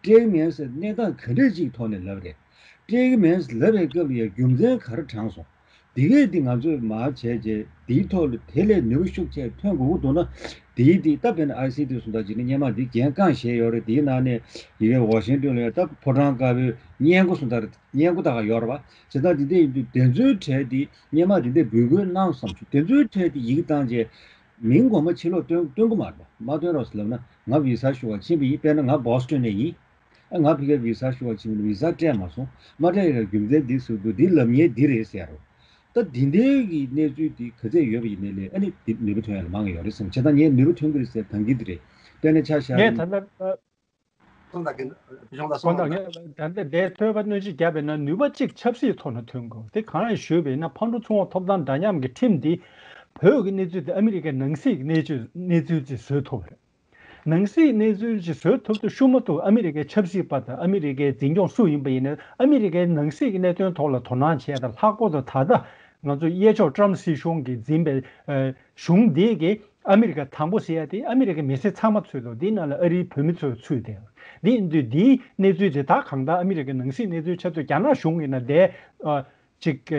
སྤྲད་ཀྱི་མེད་ཟེར་གནས་སྟངས་ག་འདྲས་ཅིག་ཐོག་ནས་ལབ་རེད། སྤྲད་ཀྱི་མེད་ཟེར་ལབ་པའི་སྐབས་ལ་ཡང་རྒྱུ་མཚན་ག་རེ་དྲངས་སོང་། འདི་གས་འདི་ང་ཚོས་མར་བྱས་རྗེས་འདིའི་ཐོག་ལ་དེ་ལས་ནུས་པ་ཤུགས་ཆེ་ཐོན་དགོས་ཀྱི་འདུག་ན། དེའི་འདི་ད་དཔེར་ན་ཨའི་སི་ཊི་སུ་འདྲ་ཅིག་ནི་སྔོན་མ་འདི་འགན་རྐང་བཞེས་ཡོད་རེད། དེའི་ནང་ནས་ཡི་གེ་ཝ་ཤིང་ཏོན་ལ་ཡང་ད་ཕོ་བྲང་དཀར་པོའི་སྔས་མགོ་སུ་འདྲ་རེད། སྔས་མགོ་ད་ག་ཡོད་རེད་བ། བྱས་ཙང་འདི་འདྲ་ཡིན་དུས་དེ་ཚོའི་གྲས་འདི་སྔོན་མ་འདི་འདྲ་འབོད་སྐུལ་གནང་བསམ་བྱུང་། དེ་ཚོའི་གྲས་འདི་ཡི་གེ་བཏང་རྗེས་མིང་ངོ་མ་ཕྱི་ལོགས་སྟོན་སྟོན་གི་མ་རེད་བ། མ་སྟོན་རོགས་ཟེར་ལབ་ན་ང་བི་ས་ཞུ་བར་ཕྱིན་པ་ཡིན། དཔེར་ན་ང་བོ་སི་ཊོན་ནས་ཡིན། ཨ་ང་ཕ་གིར་བི་ས་ཞུ་བར་ཕྱིན་པ་ཡིན། བི་ས་སྤྲད་མ་སོང་། མ་སྤྲད་ཡ་རྒྱུ་མཚན་འདི་ཟེར་དུས་འདི་ལབ་མཁན་འདི་རེད་ཟེར་རོ། ད་འདི་འདྲའི་གི་གནས་ཚུལ་འདི་ག་ཚད་ཡོད་པ་ཡིན་ནའི་ལས་ཨ་ནི་འདི་ནུས་པ་ཐོན་ཡ་ལ་མང་ཡོད་རེད་བསམ། བྱས་ཙང་ངས་ནུས་པ་ཐོན་གི་རེད་ཟེར་ཐང་གི་འདི་རེད། དཔེར་ན་ཆ་བཞག་ངས་ཡིན། ད་ལྟ་ཨ། ཚོང་ལགས་ཀྱིས་ཕུལ་བྱུང་ལ་གོང་གསུངས་དང་ལ། ངས་ད་ལྟ་འདིར་ཐོས་པ་སྣོན་ཆེན་བརྒྱབ་པས་ན་ནུས་པ་གཅིག་ཆབ་སྲིད་ཐོག་ནས་ཐོན་དགོས། དེ་གང་ཡིན་ཞུས་པ་ཡིན་ན་ཕར་འགྲོ་ཚུར་འོང་ཐོབ་ཐང་འདྲ་མཉམ་གྱི་ཁྲིམས་འདི་བོད་ཀྱི་གནས་ཚུལ་དེ་ཨ་མི་རི་ཀའི་ནང་སྲིད་ཀྱི་གནས་ཚུལ་གནས་ཚུལ་ཅིག་བཟོས་ཐུབ་པ་རེད། ནང་སྲིད་གནས་ཚུལ་ཅིག་བཟོས་ཐུབ་དུས་ཤུགས་མ་ཐུབ་ཨ་མི་རི་ཀའི་ཆབ་སྲིད་པ་དང་ཨ་མི་རི་ཀའི་འཛིན་སྐྱོང་སུ་ཡིན་པ་ཡིན་ན་ཨ་མི་རི་ཀའི་ནང་སྲིད་ཀྱི་གནད་དོན་ཐོག་ལ་དོ་སྣང་བྱས་དང་། ལྷག་པར་དུ་ད་ལྟ་ང་ཚོ་གཡས་ཕྱོགས་ཊམ་སྲིད་གཞུང་གིས་འཛིན་པའི་ཨ་གཞུང་འདི་གིས་ཨ་མི་རི་ཀ་དང་པོ་ཟེར་ཡ་དེ་ཨ་མི་རི་ཀའི་མི་སེར་ཚང་མ་ཚུད་འདུག་འདིའི་ནང་ལ་ཨ་རིའི་བོད་མི་ཚོ་ཚུད་དེ། འདི་ཡིན་དུས་འདིའི་གནས་ཚུལ་དེ་ད་གང་ལྟར་ཨ་མི་རི་ཀའི་ནང་སྲིད་གནས་ཚུལ་ཆགས་དུས་རྒྱ་ནག་གཞུང་གིས་ན་དེ་ཨ་ཅིག་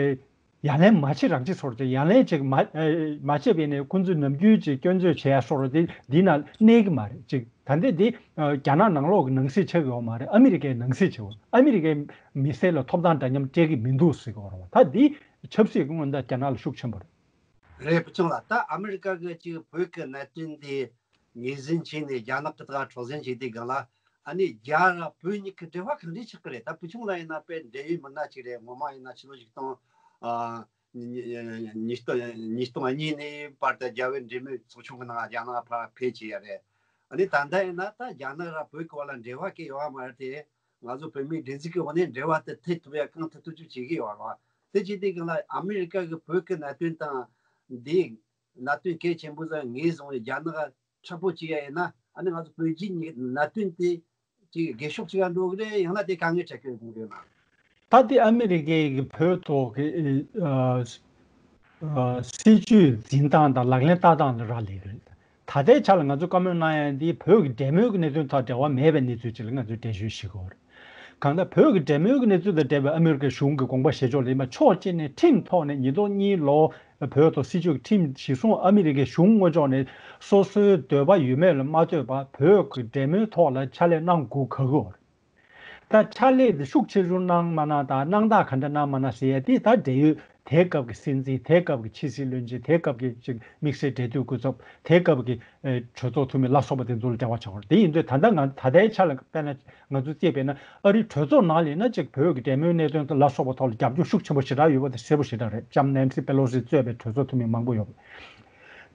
ཡ་ལན་མ་བྱེད་རང་བྱེད་སོར་ཅིག་ཡ་ལན་ཅིག་མ་མ་བྱེད་པས་ནས་ཁོང་ཚོས་ནམ་རྒྱུན་ཅིག་སྐྱོན་བརྗོད་བྱེད་ཡ་སོར་དེ་འདི་ན་གནས་ཀྱི་མ་རེད། ཅིག་ད་ལྟ་འདི་རྒྱ་ནག་ནང་ལོགས་ཀྱི་ནང་སྲིད་ཆགས་ཡོད་མ་རེད། ཨ་མི་རི་ཀའི་ནང་སྲིད་ཆགས་ཡོད། ཨ་མི་རི་ཀའི་མི་སེར་ལ་ཐོབ་ཐང་འདྲ་མཉམ་སྤྲད་ཀྱི་མི་འདུག་ཟེར་གྱི་ཡོད་རེད་བ། ད་འདི་ཆབ་སྲིད་ཀྱི་སྔོན་ད་རྒྱ་ནག་ལ་ཤུགས་ཆེན་པོ་རེད། རེད། ཕུལ་བྱུང་ལགས། ད་ཨ་མི་རི་ཀ་གི་ཅིག་བོད་ཀྱི་གནད་དོན་དེ་ངོས་འཛིན་བྱས་ནས་རྒྱ་ནག་གི་ཐོག་འཁྲབ་ཟིན་བྱས་དུས་སྒང་ལ་ཨ་ནི་རྒྱ་ར་བོད་གཉིས་ཀྱི་འབྲེལ་བ་གང་འདྲ་ཆགས་ཀྱི་རེད། ད་ཕུལ་བྱུང་ལགས་ཡིན་ན་དཔེ་འབྲེལ་ཡོད་མི་སྣ་ཅིག་རེད། ངོ་མ་ཡིན་ན་ཕྱི་ལོ་ཆིག་སྟོང་ཨ་ཉིས་སྟོང་ཉིས་སྟོང་གཉིས་ནས་བར་དུ་རྒྱ་བོད་འབྲེལ་མོལ་ཚོགས་ཆུང་གི་ནང་རྒྱ་ནག་ཕར་ཕེབས་བྱས་ཡ་རེད། ཨ་ནི་ད་ལྟ་ཡིན་ན་ད་རྒྱ་ནག་ར་བོད་ཀྱི་བར་ལ་འབྲེལ་བ་གང་ཡོད་མ་རེད་དེ། ང་ཚོ་བོད་མིའི་སྒྲིག་འཛུགས་ཀྱི་འོག་ནས་འབྲེལ་བ་དེ་མཐུད་ཐུབ་ཡ་གང་ཐུབ་ཐུབ་ཅིག་བྱེད་ཀྱི་ཡོད་རེད་བ། དེ་བྱེད་དུས་སྒང་ལ་ཨ་མི་རི་ཀ་གི་བོད་ཀྱི་གནད་དོན་དང་འདི་གནད་དོན་གལ་ཆེན་པོ་ཟིག་ངོས་བཟུང་བའི་རྒྱ་ནག་མཁྲེགས་པོ་བྱེད་ཡ་ཡིན་ན། ཨ་ནི་ང་ཚོ་བོད་རྒྱའི་གནད་དོན་དེ་ཅིག་སྒེར་ཕྱོགས་ཅིག་ལ་འགྲོ་གི་རེད། ཡང་ན་དེ་དཀའ་ངལ་འཕྲད་ཀྱི་ཡོད་གི་ཡོད་ན། ད་དེ་ཨ་མི་རི་ཀའི་གི་བོད་ཐོག་གི་ཨ་ཨ་སྲིད་ཇུས་འཛིན་སྟངས་དང་ལག་ལེན་བསྟར་སྟངས་ལ་རག་ལས་ཀྱི་རེད། ད་ལྟའི་ཆ་ལ་ང་ཚོ་བཀའ་མོལ་གནང་ཡ་འདི་བོད་ཀྱི་འབྲེལ་མོལ་གྱི་གནད་དོན་དང་འབྲེལ་བ་མེད་པའི་གནས་ཚུལ་ཅིག་ལ་ང་ཚོས་འགྲེལ་བརྗོད་ཞུ་དགོས་རེད། གང་ལྟར་བོད་ཀྱི་འབྲེལ་མོལ་གྱི་གནས་ཚུལ་དང་འབྲེལ་བའི་ཨ་མི་རི་ཀའི་གཞུང་གི་དགོངས་པ་བཞེས་ཕྱོགས་ལ་ཡིན་པ་ཕྱོགས་གཅིག་ནས་ཁྲིམས་ཐོག་ནས་ཉིས་སྟོང་གཉིས་ལོ་བོད་ཐོག་སྲིད་ཇུས་ཀྱི་ཁྲིམས་གཞིར་བཟུང་ཨ་མི་རི་ཀའི་གཞུང་ངོས་ཕྱོགས་ནས་སོ་སོའི་འདོད་པ་ཡོད་མེད་ལ་མ་ལྟོས་པར་བོད་ཀྱི་འབྲེལ་མོལ་ཐོག་ལ་ཕྱག་ལས་གནང་དགོས་ག་གི་ཡོད་རེད། ད་ཕྱག་ལས་དེ་ཤུགས་ཆེ་ཆུང་གནང་མ་གནང་དང་གནང་སྟངས་ག་འདྲ་གནང་མ་གནང་ཟེར་ཡ་དེ་ད་འབྲེལ་ཡོད་དེའི་སྐབས་ཀྱི་སྲིད་འཛིན། དེའི་སྐབས་ཀྱི་ཕྱི་སྲིད་བློན་ཆེན། དེའི་སྐབས་ཀྱི་ཅིག་དམིགས་བསལ་འབྲེལ་མཐུད་སྐུ་ཚབ། དེའི་སྐབས་ཀྱི་ཨེ་གྲོས་ཚོགས་འཐུས་མི་ལ་སོགས་པ་དེ་ཚོ་ལ་འབྲེལ་བ་ཆགས་པ་རེད། དེ་ཡིན་དུས་ད་ལྟ་ང་ད་ལྟའི་ཆ་ལ་དཔེར་ན་ང་ཚོས་བལྟས་པས་ན་ཨ་རིའི་གྲོས་ཚོགས་ནང་ལ་ཡིན་ན་ཅིག་བོད་ཀྱི་འབྲེལ་མོལ་གནད་དོན་དེ་ལ་སོགས་པ་ཐོག་ལ་རྒྱབ་སྐྱོར་ཤུགས་ཆེན་པོ་ཞེ་དྲག་ཡོད་པ་དེ་གསལ་པོ་ཞེ་དྲག་རེད། ལྕམ་ནན་སི་པེ་ལོ་སི་གཙོས་པའི་གྲོས་ཚོགས་འཐུས་མི་མང་པོ་ཡོད་པ་རེད།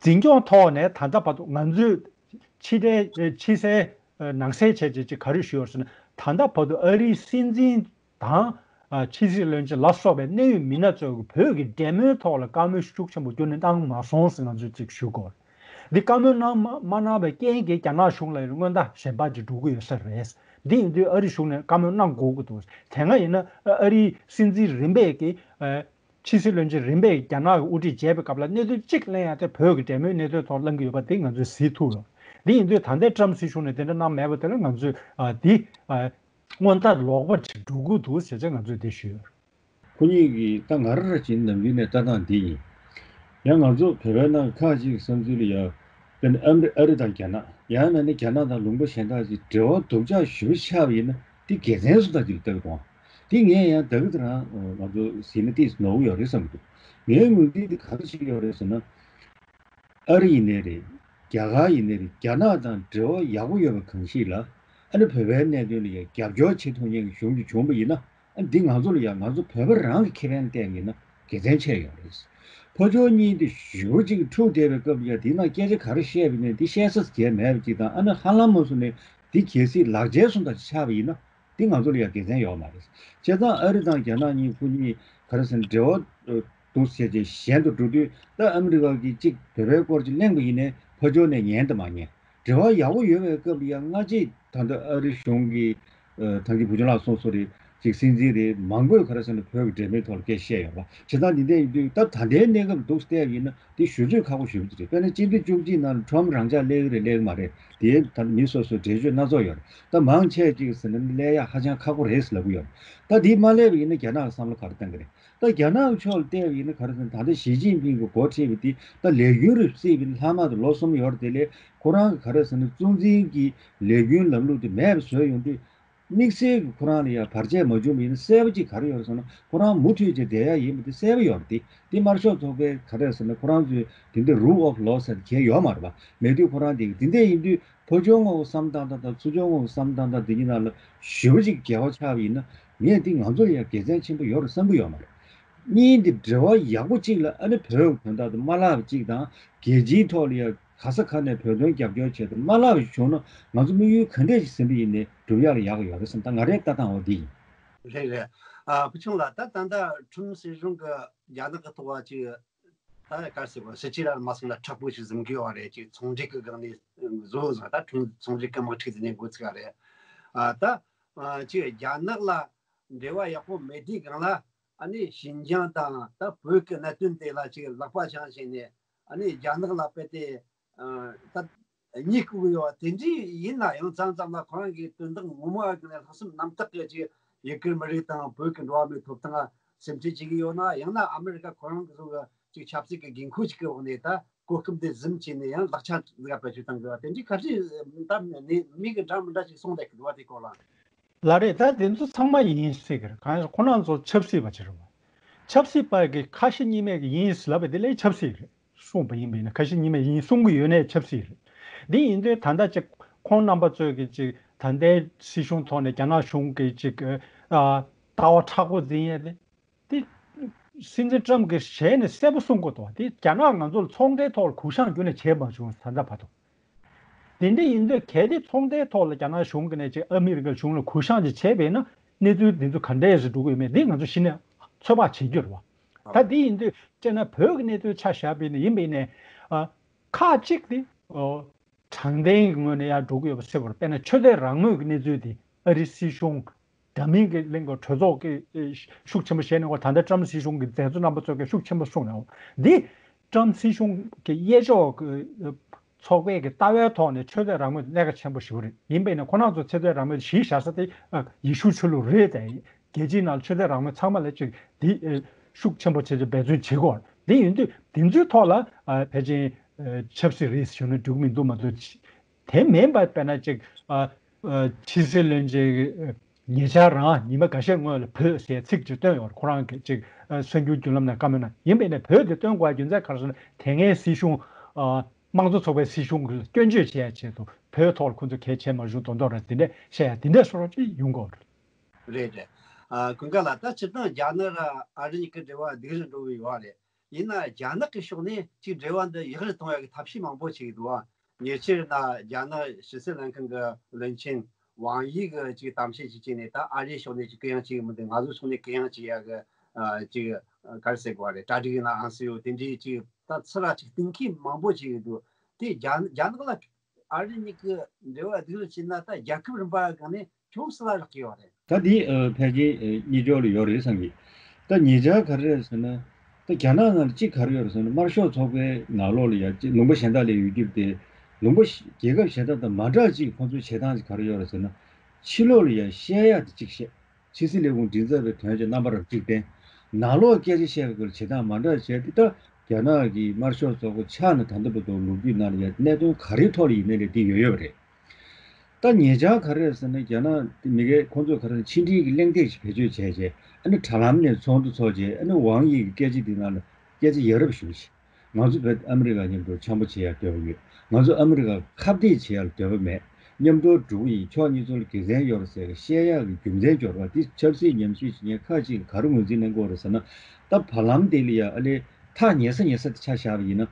འཛིན་སྐྱོང་ཐོག་ནས་ད་ལྟ་བར་དུ་ང་ཚོས་ཕྱི་འབྲེལ་ཕྱི་གསལ་ནང་གསལ་བྱས་བྱས་ཅིག་ག་རེ་ཞུས་ཡོད་ཟེར་ན། ད་ལྟ་བར་དུ་ཨ་རིའི་སྲིད་འཛིན་དང་ཨ་ཕྱི་སྲིད་བློན་ཆེན་ལ་སོགས་པའི་གནད་ཡོད་མི་སྣ་ཚོས་བོད་ཀྱི་འབྲེལ་མོལ་ཐོག་ལ་བཀའ་མོལ་ཤུགས་ཆེན་པོ་ཁྱོན་ནས་གནང་མ་སོང་ཟེར་ང་ཚོས་ཅིག་ཞུ་དགོས། འདི་བཀའ་མོལ་གནང་མ་མ་གནང་བའི་རྐྱེན་གྱིས་རྒྱ་ནག་གཞུང་ལ་ཡང་སྔོན་བརྡ་གཞན་པ་ཅིག་འགྲོ་གི་ཡོད་ས་རེད། འདི་ཡིན་དུས་ཨ་རི་གཞུང་ནས་བཀའ་མོལ་གནང་དགོས་ཀྱི་འདུག་དེ་སྔ་ཡིན་ན་ཨ་རིའི་སྲིད་འཛིན་རིམ་པས་ཀྱིས་ཨ་ཕྱི་སྲིད་བློན་ཆེན་རིམ་པས་རྒྱ་ནག་གི་དབུ་ཁྲིད་མཇལ་བའི་སྐབས་ལ་གནད་དོན་གཅིག་གླེང་ཡ་དེ་བོད་ཀྱི་འབྲེལ་མོལ་གནད་དོན་ཐོག་གླེང་གི་ཡོད་པ་དེ་ང་ཚོས་གཟིགས་ཐུབ་ཡོད། འདི་ཡིན་དུས་ད་ལྟའི་ཊམ་སྲིད་གཞུང་ནས་དེ་འདྲ་གནང་མེད་པ་དེ་ལ་ང་ཚོས་ཨ་འདི་ཨ་སྔོན་བརྡ་ལོག་པ་ཞིག་འགྲོ་གི་འདུག་ཟེར་ཆ་ང་ཚོས་དེ་ཞུས་ཡོད། ཁོ་གཉིས་ཀྱིས་ད་ང་རང་རང་བཞིན་ནམ་རྒྱུན་ནས་ལྟ་སྟངས་འདི་ཡིན། ཡང་ང་ཚོ་བོད་པའི་ནང་ཁག་ཅིག་གི་བསམ་ཚུལ་ལ་ཡང་དཔེར་ན་ཨ་མི་རི་ཨ་རི་དང་རྒྱ་ནག་ཡང་ན་ནི་རྒྱ་ནག་དང་ལུང་པ་གཞན་དག་ཅིག་འབྲེལ་བ་སྡུག་ཅག་ཞེ་པོ་ཆགས་པ་ཡིན་ན་འདི་དགེ་མཚན་སུ་དང་ཅིག་ལ་ལྟ་གི་འདུག་འདི་ངས་ཡང་ད་གི་དེ་རང་ང་ཚོ་ཟིན་ན་ཏིས་ནོར་གི་ཡོད་རེད་བསམ་གི་འདུག་ངའི་ངོས་འཛིན་འདི་ག་རེ་བྱེད་ཀྱི་ཡོད་རེད་ཟེར་ན། ཨ་རི་ཡིན་ནའི་རེད། རྒྱ་གར་ཡིན་ནའི་རེད། རྒྱ་ནག་དང་འབྲེལ་བ་ཡག་པོ་ཡོད་པ་གང་ཞིག་ལ་ཨ་ནི་བོད་པའི་གནད་དོན་ལ་ཡང་རྒྱབ་སྐྱོར་བྱེད་ཐུབ་མཁན་གྱི་གཞུང་ཅིག་བྱུང་བ་ཡིན་ན། ཨ་འདི་ང་ཚོ་ལ་ཡང་ང་ཚོ་བོད་པ་རང་གི་ཁེ་ཕན་བལྟས་ཡིན་ན་དགེ་མཚན་ཆེ་ཡོད་རེད། ཕ་ཕྱོགས་གཉིས་དེ་ཞེ་པོ་ཅིག་འཁྲུག་བསྡད་པའི་སྐབས་ལ་ཡང་དེའི་ནང་སྐད་ཆ་ག་རེ་བཤད་པ་ཡིན་ནའི་དེ་བཤད་ས་རྒྱལ་མེད་པ་ཅིག་དང་། ཨ་ནི་ཧ་ལམ་མ་སོང་ནའི་དེ་གལ་སྲིད་ལག་འཇལ་སོང་དང་ཆགས་པ་ཡིན་ན། འདི་ང་ཚོ་ལ་ཡང་དགེ་མཚན་ཡོད་མ་རེད། བྱས་ཙང་ཨ་རི་དང་རྒྱ་ནག་གཉིས་ཁོ་གཉིས་ག་རེ་ཟེར་ན་འབྲེལ་བ་འདུག་ཟེར་བྱས་གཞན་དུ་འགྲོ་དུས། ད་ཨ་མི་རི་ཀ་གིས་གཅིག་བོད་པའི་སྐོར་གཅིག་གླེང་པ་ཡིན་ནའི་ཕར་ཕྱོགས་ནས་ཉན་དང་མ་ཉན། འབྲེལ་བ་ཡག་པོ་ཡོད་པའི་སྐབས་ལ་ཡང་སྔ་རྗེས་ད་ལྟ་ཨ་རི་གཞུང་གིས་ཐང་གི་བུ་ཆུང་ལགས་གསུངས་སོང་རེད། ཅིག་སྲིད་འཛིན་རེད། མང་པོས་ག་རེ་ཟེར་ན་བོད་ཀྱི་འབྲེལ་མོལ་ཐོག་ལ་སྐད་བཤད་ཡོད་པ། བྱས་ཙང་འདི་འདྲ་ཡིན་དུས་ད་ད་ལྟའི་གནས་སྐབས་འདུག་བལྟས་པ་ཡིན་ན་དེ་ཞུ་ཚོད་ཁག་པོ་ཞེ་པོ་ཅིག་རེད། དཔེར་ན་སྤྱི་ཟླ་བཅུ་གཅིག་ནང་ལ་ཁྲོམ་རང་འཇགས་སླེབས་ཀྱི་རེད་སླེབས་ཀྱི་མ་རེད། དེའི་ད་མི་སོ་སོའི་འགྲེལ་བརྗོད་སྣ་ཚོགས་ཡོད་རེད། ད་མང་ཆེ་ཅིག་ཟེར་ན་སླེབས་ཡག་ཧ་ཅང་ཁག་པོ་རེད་ཟེར་ལབ་ཀྱི་ཡོད་རེད། ད་དེ་མ་སླེབས་པ་ཡིན་ན་རྒྱ་ནག་གི་བསམ་བློ་ག་རེ་གཏོང་གི་རེད། ད་རྒྱ་ནག་གི་ཕྱོགས་ལ་བལྟས་པ་ཡིན་ན་ག་རེ་ཟེར་ན་ད་ལྟ་ཞི་ཅིན་ཕིང་གིས་འགོ་ཁྲིད་པ་དེ་ད་ལས་འགུལ་རེ་བརྩིས་པ་ཡིན་ན་ལྷག་མ་དེ་ལོ་གསུམ་ཡོད་རེད། དེ་ལས་ཁོ་རང་གི་ག་རེ་ཟེར་ན་གཙོ་འཛིན་གྱི་ལས་འགུལ་ལམ་ལུགས་དེ་མེད་པ་བཟོས་ཡོང་དུས། དམིགས་བསལ་གྱི་ཁོ་རང་ལ་ཡང་བར་ཆད་མ་བྱུང་བ་ཡིན་ན་གསལ་པོ་ཅིག་ག་རེ་ཡོད་རེད་ཟེར་ན། ཁོ་རང་མུ་མཐུད་ཀྱི་བསྡད་ཡ་ཡིན་པ་དེ་གསལ་པོ་ཡོད་རེད། དེ་དེ་དམར་ཤོག་ཚོགས་པའི་ག་རེ་ཟེར་ན་ཁོ་རང་ཚོའི་དེ་འདྲའི་rule of law ཟེར་གྱི་ཡོད་མ་རེད་པ། མེད་དུས་ཁོ་རང་དེ་དེ་འདྲ་ཡིན་དུས་ཕོ་ཆུང་ངོ་བསམ་སྟངས་དང་དང་ཚུལ་ཆུང་ངོ་བསམ་སྟངས་དང་དེ་གཉིས་ནང་ལ་ཞེ་པོ་ཅིག་འགལ་བ་ཆགས་པ་ཡིན་ན་ངས་དེ་ང་ཚོ་ལ་ཡང་དགེ་མཚན་ཆེན་པོ་ཡོད་རེད་བསམ་གྱི་ཡོད་མ་རེད། གཉིས་འདི་འབྲེལ་བ་ཡག་པོ་གཅིག་ལ་ཨ་ནི་བོད་ཀྱི་དོན་དག་དེ་མ་བརླག་པ་གཅིག་དང་རྒྱལ་སྤྱིའི་ཐོག་ལ་ཡང་ག་ས་ག་ནས་བོད་དོན་རྒྱབ་སྐྱོར་བྱས་ཏེ་མ་བརླག་པ་ཞིག་བྱུང་ན་ང་ཚོ་དམིགས་ཡུལ་ག་འདྲས་ཤིག་ཟིན་པ་ཡིན་ནའི་འགྲུབ་ཡག་ལ་ཡག་གི་ཡོད་རེད་བསམ། ད་ང་རའི་ལྟ་སྟངས་འོ་འདི་ཡིན། རེད་རེད། ཨ་བུ་ཆུང་ལགས། ད་ད་ལྟ་ཁྲོམ་སྲིད་གཞུང་གི་རྒྱ་ནག་གི་ཐོག་ལ་ཅིག་ད་ག་རེ་ཟེར་དགོས། ཕྱི་རྒྱལ་ལ་མ་སོང་ན་མཁྲེགས་པོ་ཞིག་བཟུང་གི་ཡོད་རེད། ཅིག་ཚོང་འབྲེལ་གི་སྒང་ནས་བཟོ་བཟུང་། ད་ཁྲོམ་ཚོང་འབྲེལ་གི་དམག་འཁྲུག་དེ་ནས་འགོ་ཚུགས་པ་རེད། ཨ་ད་ཨ་ཅིག་རྒྱ་ནག་ལ་འབྲེལ་བ་ཡག་པོ་མེད་དུས་སྒང་ལ་ཨ་ནི་ཞིན་ཅང་དང་ད་བོད་ཀྱི་གནད་དོན་དེ་ལ་ཅིག་ལག་པ་འཆང་བྱས་ནས་ཨ་ནི་རྒྱ་ནག་ལ་དཔེ་དེ་ཨ་ད་གཉིད་ཁུག་གི་ཡོད་པ་དེ་འདྲ་ཡིན་ན་ཡང་། མཚམས་མཚམས་ལ་ཁོ་རང་གི་དོན་དག་ངོ་མ་གི་ནས་ལྷག་བསམ་རྣམ་དག་གི་ཅིག་ཡུ་གུར་མི་རིགས་དང་བོད་ཀྱི་འགྲོ་བ་མིའི་ཐོབ་ཐང་སེམས་ཁྲལ་བྱེད་ཀྱི་ཡོད་ན། ཡང་ན་ཨ་མི་རི་ཀ་ཁོ་རང་གི་བཟོ་གི་ཅིག་ཆབ་སྲིད་ཀྱི་འགན་ཁུར་ཅིག་གི་འོག་ནས་ད་གོ་སྐབས་འདི་ཟིན་བྱས་ནས་ཡང་ལག་ཆ་འདི་ག་བེད་སྤྱོད་བཏང་དགོས་པ་དེ་འདྲའི་ག་ཚོད་ད་ནི་མི་གི་འདྲ་མི་འདྲ་ཞིག་གསུངས་བསྡད་ཀྱི་འདུག་བ། དེ་སྐོར་ལ། ལགས་རེད། ད་དེ་ཚོ་ཚང་མ་ཡིན་སྲིད་ཀྱི་རེད། གང་ཡིན་ཁོ་རང་ཚོ་ཆབ་སྲིད་པ་ཅིག་རེད་བ། ཆབ་སྲིད་པ་གི་ཁ་ཞེ་གཉིས་མེད་ཀྱི་ཡིན་ཟེར་ལབ་པ་དེ་ལས་ཆབ་སྲིད་རེད། གསུངས་པ་ཡིན་པས་ན་ཁ་ཞེ་གཉིས་མེད་ཡིན་གསུང་གི་ཡོད་ནའི་ཆབ་སྲིད་རེད། འདི་ཡིན་དུས་ད་ལྟ་ཅིག་ཁོང་རྣམ་པ་ཚོས་ཀྱི་ཅིག་ད་ལྟའི་སྲིད་གཞུང་ཐོག་ནས་རྒྱ་ནག་གཞུང་གི་ཅིག་ཨ་ལྟ་བ་མཁྲེགས་པོ་འཛིན་ཡས་དེ། དེ་སྲིད་འཛིན་ཀྲམ་གྱི་ཞལ་ནས་གསལ་པོ་གསུང་དགོས་འདུག་བ། དེ་རྒྱ་ནག་ང་ཚོ་ལ་ཚོང་འབྲེལ་ཐོག་ལ་གུ་བཤངས་ཁྱོན་ནས་བྱས་མ་བྱུང་། ད་ལྟ་བར་དུ། དེ་འདྲ་ཡིན་དུས་གལ་ཏེ་ཚོང་འབྲེལ་ཐོག་ལ་རྒྱ་ནག་གཞུང་གི་ནས་ཅིག་ཨ་མི་རི་ཀ་གཞུང་ལ་གུ་བཤངས་ཅིག་བྱས་པས་ན་གནས་ཚུལ་འདི་ཚོ་ག་འདྲས་སེ་འགྲོ་གི་ཡོད་མེད་འདི་ང་ཚོ་གཞི་ནས་ཚོད་དཔག་བྱེད་རྒྱུ་རེད་བ། ད་འདི་ཡིན་དུས་སྤྱིར་ན་བོད་ཀྱི་གནས་ཚུལ་ཆ་བཞག་པས་ན་ཡིན་པས་ནས་ཨ་ཁག་ཅིག་དེ་ཨོ་དྲང་བདེན་གྱི་ངོས་ནས་ཡར་འགྲོ་གི་ཡོད་པ་གསལ་པོ་རེད། དཔེར་ན་ཆོས་དད་རང་མོས་ཀྱི་གནས་ཚུལ་དེ་ཨ་རིའི་སྲིད་གཞུང་འདྲ་མིན་གྱི་གླེང་སྐོར་གྲོས་ཚོགས་ཀྱི་ཤུགས་ཆེན་པོ་བྱས་ནས། འོ་ད་ལྟ་ཀྲམ་སྲིད་གཞུང་གི་མཛད་གཙོ་རྣམ་པ་ཚོས་ཀྱི་ཤུགས་ཆེན་པོ་གསུངས་ནས། འོ་འདི་ཀྲམ་སྲིད་གཞུང་གི་གཡས་ཕྱོགས་ཀྱི་ཚོགས་པའི་གི་ལྟ་བའི་ཐོག་ནས་ཆོས་དད་རང་མོས་གནད་འགག་ཆེན་པོ་ཞིག་རེད། ཡིན་པས་ན་ཁོ་རང་ཚོ་ཆོས་དད་རང་མོས་གཞི་བཞག་ས་དེ་ཡེ་ཤུ་ཆོས་ལུགས་རེད་དེ། རྒྱལ་སྤྱིའི་ནང་ཆོས་དད་རང་མོས་ཚང་མ་ལ་ཅིག་འདི་ཤུགས་ཆེན་པོ་བྱས་ཏེ་འབད་བརྩོན་བྱེད་དགོས། འདི་ཡིན་དུས་དེ་ཚོའི་ཐོག་ལ་ཕལ་ཆེར་ཆབ་སྲིད་རེད་ཞུ་ན་འགྲིག་མི་འདུག་མ་གཏོགས། དེ་མིན་པ་དཔེར་ན་ཅིག་ཨ་ཨ་ཕྱི་སྲིད་བློན་ཆེན་ཉེ་ཆར་རང་ཉི་མ་འགའ་ཤས་སྔོན་ལ་བོད་ཟེར་ཚིག་ཅིག་བཏོན་ཡོད། ཁོ་རང་གི་ཅིག་ཨ་གསར་འགྱུར་བརྒྱུད་ལམ་ནང་བཀའ་མོལ་ནང་། ཡིན་པས་ན་བོད་དེ་བཏོན་དགོས་རྒྱུ་མཚན་ག་རེ་ཟེར་ན། དེ་སྔའི་སྲིད་གཞུང་ཨ་དམངས་གཙོ་ཚོགས་པའི་སྲིད་གཞུང་གི་སྐྱོན་བརྗོད་བྱེད་ཡ་ཆེད་དུ་བོད་ཐོག་ལ་ཁོ་ཚོ་གལ་ཆེ་མ་བྱུང་མདོག་མདོག་རེད། དེ་འདྲ་བཤད་ཡ་དེ་འདྲ་སོགས་ཅིག་ཡོང་གི་ཡོད་རེད། རེད་རེད། ཨ་ཀུན་དགའ་ལགས། ད་སྤྱིར་བཏང་རྒྱ་ནག་ར་ཨ་རི་གཉིས་ཀྱི་འབྲེལ་བ་སྡུག་རུ་འགྲོ་གི་ཡོད་རེད། ཡིན་ན་རྒྱ་ནག་གི་ཕྱོགས་ནས་ཅིག་འབྲེལ་བ་འདི་ཡག་རུ་གཏོང་ཡག་གི་ཐབས་ཤེས་མང་པོ་བྱེད་ཀྱི་འདུག་ཨ། ཉེ་ཆར་ན་རྒྱ་ནག་ཕྱི་སྲིད་ལྷན་ཁང་གི་བློན་ཆེན་ཝང་དབྱི་གི་ཅིག་གཏམ་བཤད་ཅིག་བྱས་ནས། ད་ཨ་རིའི་ཕྱོགས་ནས་ཅིག་གུ་ཡངས་བྱེད་ཀྱི་མི་འདུག་ང་ཚོའི་ཕྱོགས་ནས་གུ་ཡངས་བྱེད་ཡག་གི་ཨ་ཅིག་ག་རེ་ཟེར་དགོས་རེད། གྲ་སྒྲིག་ཡིན་ནའང་ཟེར་ཡོད། དེ་འདྲའི་ཅིག་ད་ཚུར་ར་ཅིག་གཏན་འཁེལ་མང་པོ་བྱེད་ཀྱི་འདུག་དེ་རྒྱ་རྒྱ་ནག་ལ་ཨ་རི་གཉིས་ཀྱི་འབྲེལ་བ་སྡུག་རུ་ཕྱིན་ན་ད་རྒྱལ་ཁབ་རིམ་པ་སྒང་ནས་ཅུང་ཟད་ལ་རག་གི་ཡོད་རེད། ད་འདི་ཨ་ཕལ་ཆེར་ཨ་གཉིས་ཕྱོགས་ལ་ཡོད་རེད་བསམ་གི། ད་ཉེ་ཆར་ག་རེ་རེད་ཟེར་ན། ད་རྒྱ་ནག་ནང་ལ་གཅིག་ག་རེ་ཡོད་རེད་ཟེར་ན། དམར་ཤོག་ཚོགས་པའི་ནང་ལོགས་ལ་ཡ་གཅིག་ལུང་པ་གཞན་དག་ལ་ཡོད་རྒྱུ་དེ། ལུང་པ་གཞན་རྒྱལ་ཁབ་གཞན་དག་དང་མ་འདྲ་ཅིག་ཁོང་ཚོའི་བྱེད་སྟངས་ཅིག་ག་རེ་ཡོད་རེད་ཟེར་ན། ཕྱི་ལོགས་ལ་ཡ་བཤད་ཡ་དེ་གཅིག་བཤད། ཕྱི་སྲིད་ལས་ཁུངས་མགྲིན་ཚབ་པའི་དོན་ཆེན་རྣམ་པ་རང་གཅིག་བསྟན། ནང་ལོགས་སྐད་ཆ་བཤད་པའི་སྐོར་བྱེད་སྟངས་མ་འདྲ་བྱས་ཏེ། ད་རྒྱ་ནག་གི་དམར་ཤོག་ཚོགས་པ་ཆགས་ནས་ད་ལྟ་བར་དུ་ལོ་རྒྱུས་ནང་ལ་ཡ་གནད་དོན་ག་རེའི་ཐོག་ལ་ཡིན་ནའི་རེད། དེ་ཡོད་ཡོད་རེད། ད་ཉེ་ཆར་ག་རེ་རེད་ཟེར་ན། རྒྱ་ནག་དེ་མི་སྒེར་ཁོང་ཚོས་ག་རེ་ཕྱི་འབྲེལ་གྱི་གླེང་སྟེགས་ཤིག་བེད་སྤྱོད་བྱས་རྗེས། ཨ་ནི་དྲ་ལམ་ནས་ཚོགས་འདུ་ཚོགས་རྗེས། ཨ་ནི་ཝང་དབྱི་གི་སྐད་ཆ་དེ་ནང་ལ་སྐད་ཆ་ཡ་རབས་ཞེ་པོ་ཅིག་ང་ཚོ་བོད་ཨ་མི་རི་ཀ་མཉམ་དུ་འཆམ་པོ་བྱེད་ཡ་འདོད་པ་ཡོད། ང་ཚོ་ཨ་མི་རི་ཀ་ཁ་གཏད་བྱེད་ཡ་ལ་འདོད་པ་མེད། མཉམ་དུ་འགྲོ་གི་ཡིན། ཕྱོགས་གཉིས་ཚོ་ལ་དགེ་མཚན་ཡོད་རེད་ཟེར་བཤད་ཡ་གི་རྒྱུ་མཚན་འབྱོར་བ་དེ་ཆབ་སྲིད་ཉམས་ཞིབ་བྱེད་མཁན་ཁག་ཅིག་གིས་ག་རེ་ངོས་འཛིན་གནང་གི་ཡོད་རེད་ཟེར་ན། ད་བར་ལམ་དེ་ལ་ཡ་ཨ་ལས་ཐག་ཉེ་ས་ཉེ་ས་དེ་ཆ་བཞག་པ་ཡིན་ན།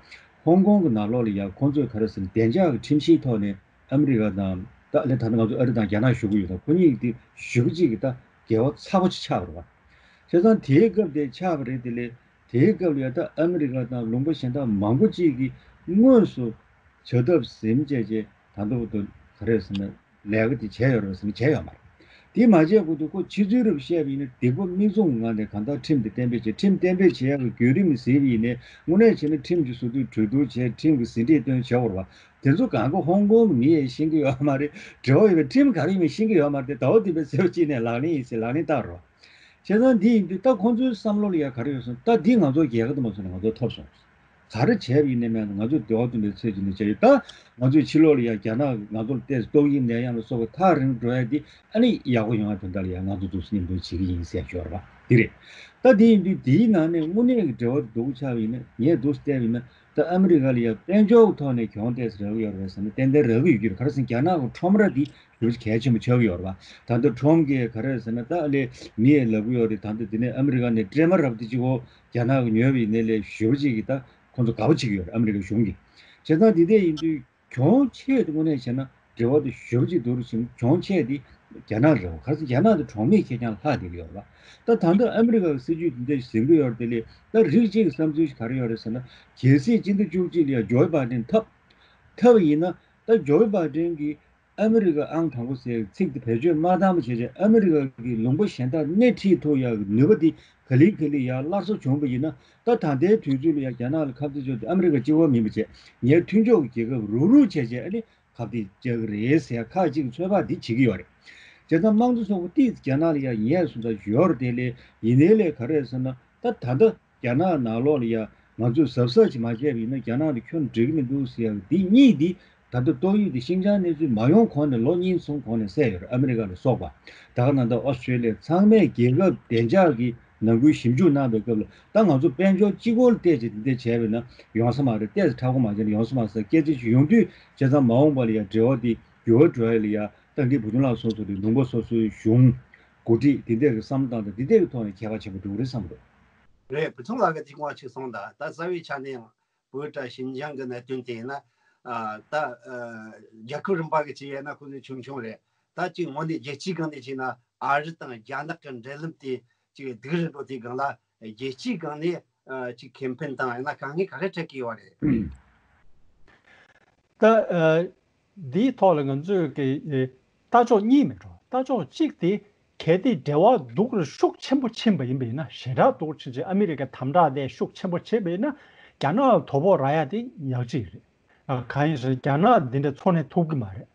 ཧོང་ཀོང་གི་ནང་ལོགས་ལ་ཡ་ཁོང་ཚོས་ག་རེ་ཟེར་ན། བདེ་འཇགས་ཀྱི་ཁྲིམས་གཞིའི་ཐོག་ནས་ཨ་མི་རི་ཀ་དང་། ད་ཨ་ལས་ད་ལྟ་ང་ཚོ་ཨ་རི་དང་རྒྱ་ནག་ཞུ་གི་ཡོད། ད་ཁོ་གཉིས་ཀྱི་དེ་ཞེ་པོ་ཅིག་གི་ད་འགལ་བ་ཚ་པོ་ཅིག་ཆགས་པ་རེད་པ། བྱས་ཙང་དེའི་སྐབས་དེ་ཆགས་པ་རེད། དེ་ལས་དེའི་སྐབས་ལ་ཡ་ད་ཨ་མི་རི་ཀ་དང་ལུང་པ་གཞན་དག་མང་པོ་ཅིག་གིས་དངོས་སུ་བྱ་ཐབས་ཟིན་བྱས་རྗེས་ད་ལྟ་བར་དུ་ག་རེ་ཟེར་ན། ལས་ཀ་དེ་བྱས་ཡོད་རེད་ཟེར་ན་བྱས་ཡོད་མ་རེད། དེ་མ་བྱས་གོང་དུ་ཁོ་ཕྱི་ཚུལ་རབ་བཤད་པ་ཡིན་ན་སྡིག་པ་མིག་བཙུམ་ངང་ནས་གང་ལྟར་ཁྲིམས་དེ་གཏན་འབེབས་བྱས། ཁྲིམས་གཏན་འབེབས་བྱེད་ཡག་གི་བརྒྱུད་རིམ་ཟིན་པ་ཡིན་ནའི་དངོས་གནས་བྱས་ན་ཁྲིམས་ཀྱི་ཟུར་དུ་གྲོས་བསྡུར་བྱས། ཁྲིམས་ཀྱི་ཟིན་བྲིས་བཏོན་བྱས་པ་རེད་བ། དེ་ཚོ་གང་ག་ཧོང་ཀོང་གི་མི་ཡས་ཤེས་ཀྱི་ཡོད་མ་རེད། འབྲེལ་བ་ཡོད་པའི་ཁྲིམས་ག་རེ་ཡིན་མིན་ཤེས་ཀྱི་ཡོད་མ་རེད་དེ། ཟླ་བ་བདུན་པའི་ཚེས་པ་གཅིག་ནས་ལག་ལེན་ཡིན་ཟེར་ལག་ལེན་བསྟར་རོགས། བྱས་ཙང་འདི་ཡིན་དུས་ད་ཁོང་ཚོའི་བསམ་བློ་ལ་ཡ་ག་རེ་ཡོད་སོང་། ད་འདི་ང་ཚོ་རྒྱལ་ཁབ་དུ་མ་སོང་ནས་ང་ཚོ་ཐོབ་སོང་། ག་རེ་བྱས་པ་ཡིན་ནའི་མེད་ན་ང་ཚོ་ཟླ་བ་བདུན་པའི་ཚེས་གཅིག་ནས་བྱས་ཡོད། ད་ང་ཚོའི་ཕྱི་ལོགས་ལ་ཡ་རྒྱ་ནག་གིས་ང་ཚོར་ཏོག་དབྱིབས་ནད་ཡམས་ལ་སོགས་པ་ཐག་རིང་འགྲོ་ཡ་འདི་ཨ་ནི་ཡག་པོ་ཡོང་བ་དོན་དག་ལ་ཡ་ང་ཚོ་འདུག་སེ་མཉམ་དུ་བྱེད་ཀྱི་ཡིན་ཟེར་ཡ་ཡོད་རེད་བ། འདི་རེད། ད་འདི་ཡིན་དུས་འདིའི་ནང་ནས་དངོས་གནས་ཀྱི་འབྲེལ་བ་དེ་སྡུག་ཆགས་པ་ཡིན་ན། ངས་འདུག་སེ་བལྟས་པ་ཡིན་ན་ད་ཨ་མི་རི་ཀ་ལ་ཡ་དཔལ་འབྱོར་གྱི་ཐོག་ནས་གྱོང་ཏོག་ཙམ་རག་གི་ཡོད་རེད་ཟེར་ན་ཏན་ཏན་རག་གི་ཡོད་ཀྱི་རེད། ག་རེ་ཟེར་ན་རྒྱ་ནག་གི་ཁྲོམ་ར་འདི་ཞེ་པོ་ཅིག་གལ་ཆེན་པོ་ཆགས་ཀྱི་ཡོད་རེད་བ། ད་ལྟ་ཁྲོམ་གྱིས་ག་རེ་ཟེར་ན་ད་ཨ་ལེ་མི་ཡས་ལབ་ཀྱི་ཡོད་རེད། ད་ལྟ་འདི་ནས་ཨ་མི་རི་ཀ་ནས་སྤྲད་མ་རག་པ་དེ་གཅིག་པོ་རྒྱ་ནག་གིས་ཉོས་པ་ཡིན་ནའི་ལས་ཞེ་པོ་ཅིག་གིས་ད་ཁོང་ཚོ་དགའ་པོ་བྱེད་ཀྱི་ཡོད་རེད། ཨ་མི་རི་ཀ་གཞུང་གིས། བྱས་ཙང་འདི་འདྲ་ཡིན་དུས་གྱོང་ཆེ་དེ་དངོས་གནས་བྱས་ན་འབྲེལ་བ་དེ་ཞེ་པོ་ཅིག་སྡུག་རུ་ཕྱིན། གྱོང་ཆེ་དེ་རྒྱ་ནག་རེད་བ། ག་རེ་ཟེར་ན་རྒྱ་ནག་དེ་གྲོགས་མེད་ཁེར་རྐྱང་ལྷག་བསྡད་ཀྱི་ཡོད་རེད་བ། ད་ད་ལྟ་ཨ་མི་རི་ཀ་གི་སྲིད་ཇུས་དེ་འདྲ་ཟིན་གྱི་ཡོད་རེད། དེ་ལས་ད་རིགས་གཅིག་གི་བསམ་ཚུལ་ཞིག་ག་རེ་ཡོད་རེད་ཟེར་ན། གལ་སྲིད་སྤྱི་ཟླ་བཅུ་གཅིག་ལ་ཡ་ཇོ་བྷའི་ཌེན་འཐབ་འཐབ་པ་ཡིན་ན། ད་ཇོ་བྷའི་ཌེན་གྱིས་ཨ་མི་རི་ཀ་ཨང་དང་པོ་ཟེར་ཚིག་དེ་བེད་སྤྱོད་མ་བཏང་བ་བྱས་བྱས། ཨ་མི་རི་ཀ་གི་ལུང་པ་གཞན་དག་སྣེ་ཁྲིད་ཐུབ་ཡག་གི་ནུས་པ་དེ་ག་ལེ་ག་ལེ་ཡར་སླར་གསོ་བྱུང་བ་ཡིན་ན། ད་ད་ལྟའི་དུས་ཚོད་ལ་ཡ་རྒྱ་ནག་ལ་ཁ་གཏད་གཅོག་དེ་ཨ་མི་རི་ཀ་གཅིག་པོ་མིན་པ་བྱས། ངའི་མཐུན་ཕྱོགས་ཀྱི་རྒྱལ་ཁབ་རུག་རུག་བྱས་བྱས་ཨ་ནི་ཁ་གཏད་བཅག་གི་རེད་ཟེར་ཁག་ཅིག་ཚོད་དཔག་འདི་བྱེད་ཀྱི་ཡོད་རེད། བྱས་ཙང་དམངས་གཙོ་ཚོགས་པ་ཏོག་ཙམ་རྒྱ་ནག་ལ་ཡ་ཉེ་སོང་ཙང་ཡོད་རེད། དེ་ལས་ཡིན་ནའི་ལས་ག་རེ་ཟེར་ན། ད་ད་ལྟ་རྒྱ་ནག་ནང་ལོགས་ལ་ཡ་ང་ཚོས་གཟབ་གཟབ་ཅིག་མ་བྱས་པ་ཡིན་ན་རྒྱ་ནག་དང་ཁྱོན་འགྲིག་གི་མི་འདུག་ཟེར་ཡག་འདི་གཉིས་འདི། ད་ལྟ་ཏོག་དབྱིབས་འདི་ཤིན་ཅང་གནས་ཚུལ་མ་ཡོང་གོང་ནས་ལོ་གཉིས་གསུམ་གོང་ནས་གསལ་ཡོད་རེད། ཨ་མི་རི་ཀ་ལ་སོགས་པ། ད་ག་ནང་ད་ཨོ་སི་ཀྲེ་ལི་ཡ་ཚང་མས་རྒྱལ་ཁབ་བདེ་འཇགས་ཀྱི་ནང་ཁུལ་ཞིབ་འཇུག་གནང་བའི་སྐབས་ལ། ད་ང་ཚོ་དཔལ་འབྱོར་གཅིག་པོ་ལ་བལྟས་བྱས་འདི་འདྲ་བྱས་པ་ཡིན་ན་ཡོང་ས་མ་རེད། ཏོག་ཙམ་མཐའ་འཁོར་མ་བྱས་ན་ཡོང་ས་མ་རེད། སྐད་ཆ་ཞིག་ཡོང་དུས་བྱས་ཙང་མ་འོངས་པ་ལ་ཡ་འབྲེལ་བ་འདི་འགྱུར་བ་འགྲོ་ཡ་ལ་ཡ་ད་འདི་བུ་ཆུང་ལགས་སོ་སོ་རེད། ལུང་པ་སོ་སོའི་གཞུང་འགོ་ཁྲིད་འདི་འདྲ་གི་བསམ་བློ་བཏང་སྟེ་འདི་འདྲ་གི་ཐོག་ནས་ཁྱད་པར་ཆེན་པོ་འགྲོ་གི་རེད་བསམ་འདུག་རེད། བུ་ཆུང་ལགས་ཀྱིས་དེ་སྐོར་ཅིག་གསུངས་དང་། ད་རྩ་བའི་ཆ་ནས་ཡང་བོད་དང་ཤིན་ཅང་གི་གནད་དོན་དེ་ཡིན་ན། ཨ་ད་ཨ་རྒྱལ་ཁབ་རིམ་པ་གི་ཅིག་ཡིན་ན་ཁོ་ཚོ་ཆུང་ཆུང་རེད། ད་ཅིག་དངོས་གནས་རྒྱལ་སྤྱིའི་སྒང་ནས་ཅིག་ན་ཨ་རི་དང་རྒྱ་ནག་གི་འབྲེལ་ལམ་དེ་ཅིག་སྡུག་རུ་འགྲོ་དུས་སྒང་ལ་རྒྱལ་སྤྱིའི་སྒང་ནས་ཨ་ཅིག་ཁེ་ཕན་དང་ཡང་ན་དཀའ་ངལ་ག་རེ་འཕྲད་ཀྱི་ཡོད་རེད། ད་ཨ་འདིའི་ཐོག་ལ་ང་ཚོས་ཀྱི་ཨེ་ལྟ་ཕྱོགས་གཉིས་མེད་འགྲོ། ལྟ་ཕྱོགས་གཅིག་དེ་གལ་ཏེ་འབྲེལ་བ་སྡུག་རུ་ཤུགས་ཆེན་པོ་ཕྱིན་པ་ཡིན་པ་ཡིན་ན། ཞེ་དྲག་སྡུག་རུ་ཕྱིན་ཚེ་ཨ་མི་རི་ཀའི་དམ་དྲག་དེ་ཤུགས་ཆེན་པོ་བྱས་པ་ཡིན་ན་རྒྱ་ནག་ལ་དོ་ཕོག་རག་ཡ་དེ་ཉག་གཅིག་རེད། ཨ་གང་ཡིན་ཟེར་ན་རྒྱ་ནག་འདི་འདྲ་འཚོ་གནས་ཐུབ་ཀྱི་མ་རེད།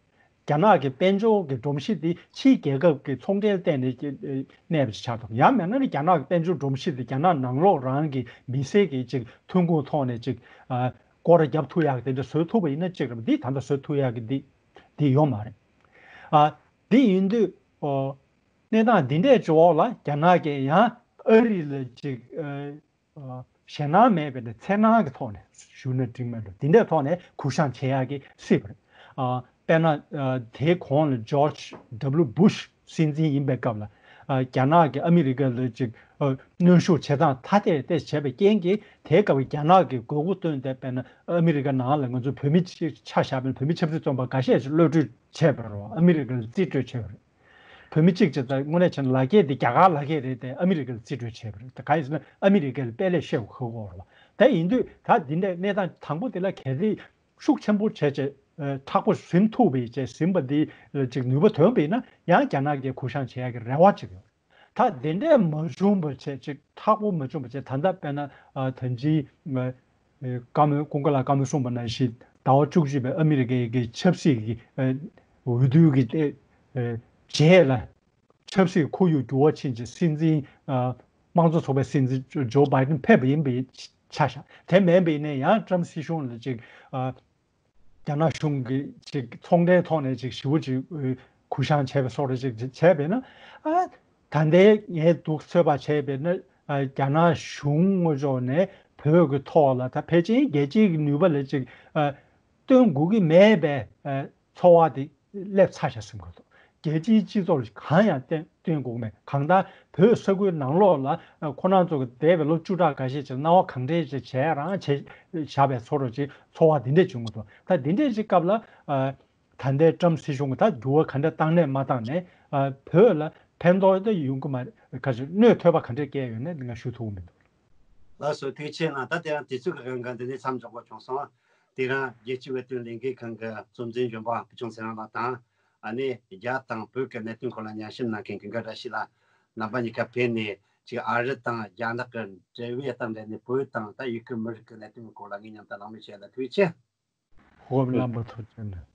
རྒྱ་ནག་གི་དཔལ་འབྱོར་གྱི་སྒྲོམ་གཞི་དེ་ཕྱིའི་རྒྱལ་ཁབ་ཀྱི་ཚོང་འབྲེལ་བརྟེན་ནས་ཀྱི་ཨེ་གནས་པ་ཞིག་ཆགས་འདུག་ཡང་མིན་ན་ནི་རྒྱ་ནག་གི་དཔལ་འབྱོར་སྒྲོམ་གཞི་དེ་རྒྱ་ནག་ནང་ལོགས་རང་གི་མི་སེར་གྱི་ཅིག་ཐོན་ཁུངས་ཐོག་ནས་ཅིག་ཨ་སྐོར་ར་རྒྱབ་ཐུབ་ཡག་གི་དེ་འདྲ་བཟོ་ཐུབ་པ་ཡིན་ན་གཅིག་རེད། འདི་ད་ལྟ་བཟོ་ཐུབ་ཡག་གི་འདི་འདི་ཡོད་མ་རེད། ཨ་འདི་ཡིན་དུས་ཨོ་གནས་སྟངས་འདི་འདྲའི་འོག་ལ་རྒྱ་ནག་གིས་ཡང་ཨ་རི་ལ་ཅིག་ཨ་ཨ་ཞེད་སྣང་མེད་པའི་ཚེར་སྣང་གི་ཐོག་ནས་ཞུ་ན་འགྲིག་མེད་འགྲོ། འདི་འདྲའི་ཐོག་ནས་གུ་བཤངས་བྱེད་ཡག་གི་སྲིད་པ་རེད། ཨ་དཔེར་ན་ཨ་དེའི་གོང་ལ་ཇོརྗ་ཌབ་ལུ་བྷུཤ་སྲིད་འཛིན་ཡིན་པའི་སྐབས་ལ་ཨ་རྒྱ་ནག་གིས་ཨ་མི་རི་ཀ་ལ་ཅིག་ཨ་གནོན་ཤུགས་བྱེད་སྟངས་ཐ་དད་དེ་བྱས་པའི་རྐྱེན་གྱིས། དེའི་སྐབས་རྒྱ་ནག་གིས་དགོས་མཁོ་བཏོན་ཏེ། དཔེར་ན་ཨ་མི་རི་ཀ་ནང་ལ་ང་ཚོ་བོད་མི་ཅིག་ཆ་བཞག་པ་ཡིན་ན་བོད་མི་ཆབ་སྲིད་བཙོན་པ་འགའ་ཤས་ཤིག་གློད་གྲོལ་བྱས་པ་རེད། ཨ་མི་རི་ཀ་ལ་རྩིས་སྤྲོད་བྱས་པ་རེད། བོད་མི་གཅིག་ཅིག་ད་དངོས་གནས་བྱས་ན་ལག་འཁྱེར་དེ་རྒྱ་གར་ལག་འཁྱེར་རེད་དེ། ཨ་མི་རི་ཀར་རྩིས་སྤྲོད་བྱས་པ་རེད། ད་གང་ཡིན་ཟེར་ན་ཨ་མི་རི་ཀར་དཔེ་ལེགས་བཤད་དགོས་ཀྱི་ཡོད་རེད་བ། ད་ཡིན་དུས་ད་འདི་འདྲའི་གནས་སྟངས་དང་པོ་དེ་ལ་གལ་ཏེ་ཤུགས་ཆེན་པོ་བྱས་བྱས་ཨ་མཁྲེགས་པོ་ཟིན་ཐུབ་པའི་བྱས་ཟིན་པ་འདི་ལ་ཅིག་ནུས་པ་ཐོན་པ་ཡིན་ན། ཡང་རྒྱ་ནག་གིས་གུ་བཤངས་བྱེད་ཡག་གི་རེ་བ་ཅིག་ཡོད། ད་དེ་འདྲས་མ་བྱུང་བ་བྱས། ཅིག་མཁྲེགས་པོ་མ་བྱུང་བ་བྱས། ད་ལྟ་དཔེར་ན་ཨ་ད་ཅི་ཨ་ཨ་བཀའ་མོལ་ཀུན་དགའ་ལགས་བཀའ་མོལ་གསུངས་པ་ནང་བཞིན་ཟླ་བ་བཅུ་གཅིག་པའི་ཨ་མི་རི་ཀའི་གི་ཆབ་སྲིད་ཀྱི་ཨ་འོས་བསྡུ་གི་ཨ་རྗེས་ལ་ཆབ་སྲིད་ཁོར་ཡུག་འགྱུར་བ་ཕྱིན་ཅིང་སྲིད་འཛིན་ཨ་དམངས་གཙོ་ཚོགས་པའི་སྲིད་འཛིན་ཇོ་བྷའི་ཌེན་ཕེབས་པ་ཡིན་པའི་ཆ་བཞག་དེ་མིན་པ་ཡིན་ན་ཡང་ཊརམ་སྲིད་གཞུང་ལ་ཅིག་ཨ་རྒྱ་ནག་གཞུང་གིས་ཅིག་ཚོང་འབྲེལ་ཐོག་ནས་ཅིག་ཞེ་པོ་ཅིག་གུ་བཤངས་བྱས་པའི་བཟོ་འདྲ་ཅིག་བྱས་པས་ན། ཨ་ད་ལྟའི་ངས་འདུག་ཚོད་དཔག་བྱས་པས་ན། ཨ་རྒྱ་ནག་གཞུང་ངོས་ཕྱོགས་ནས་བོད་ཀྱི་ཐོག་ལ་ད་ཕལ་ཆེར་རྒྱལ་སྤྱིའི་ནུས་པ་ལ་ཅིག་ཨ་བཏོན་དགོས་ཀྱི་མེད་པའི་ཨ་ཚོར་བ་དེ་སླེབས་ཚར་བཞག་བསམ་གྱི་འདུག་རྒྱལ་སྤྱིའི་སྤྱི་ཚོགས་ལ་གང་ཡང་བསྟན་བསྟན་དགོས་མེད། གང་ལྟར་བོད་ས་ཁུལ་ནང་ལོགས་ལ་ཁོ་རང་ཚོ་གི་འདས་པའི་ལོ་བཅུ་ཕྲག་འགའ་ཤས་ཅིག་སྣང་བ་གང་དྲན་ཅིག་བྱས་རང་བྱས་བཞག་པའི་ཚོར་བ་ཅིག་ཚོར་བ་འདི་འདྲས་བྱུང་གི་འདུག་ད་འདི་འདྲས་ཅིག་སྐབས་ལ་ད་ལྟའི་ཊརམ་སྲིད་གཞུང་གི་ད་འགྱུར་བ་ག་འདྲ་བཏང་ནས་མ་བཏང་ནས་བོད་ལ་ཕན་ཐོགས་ད་ཡོང་གི་མ་རེད། ག་ཚོད་གནོད་ཐོས་པ་ག་འདྲས་བསྐྱལ་ཡོད་ནས་ང་ཞུ་ཐུབ་ཀྱི་མི་འདུག་ལགས་སོ། ཐུགས་རྗེ་གནང་། ད་དེ་རིང་དུས་ཚོད་ཀྱི་དབང་གིས་འདི་ནས་མཚམས་འཇོག་དགོས་བྱུང་སོང་། དེ་རིང་རྒྱལ་སྤྱིའི་བོད་དོན་ལས་འགུལ་ཁང་གི་གཙོ་འཛིན་གཞོན་པ་བུ་ཆུང་ཚེ་རིང་ལགས་དང་ ཨ་ནི་རྒྱ་དང་བོད་ཀྱི་གནད་དོན་སྐོར་ལ་མཉམ་ཞིབ་གནང་མཁན་གྱི་འགའ་འདྲ་ཞིག་ལ་རྣམ་པ་གཉིས་ཀ་ཕེབས་ནས་ཅིག་ཨ་རི་དང་རྒྱ་ནག་གི་འབྲེལ་བའི་སྟེང་འབྲེལ་ནས་བོད་དང་ད་ཡུ་གུར་མི་རིགས་ཀྱི་གནད་དོན་སྐོར་ལ་ངས་མཉམ་དུ་གླེང་མོལ་བྱས་ལ་ཐུགས་རྗེ་ཆེ། ཧོབ་རྣམ་པ་ཐུགས་རྗེ་ཆེ།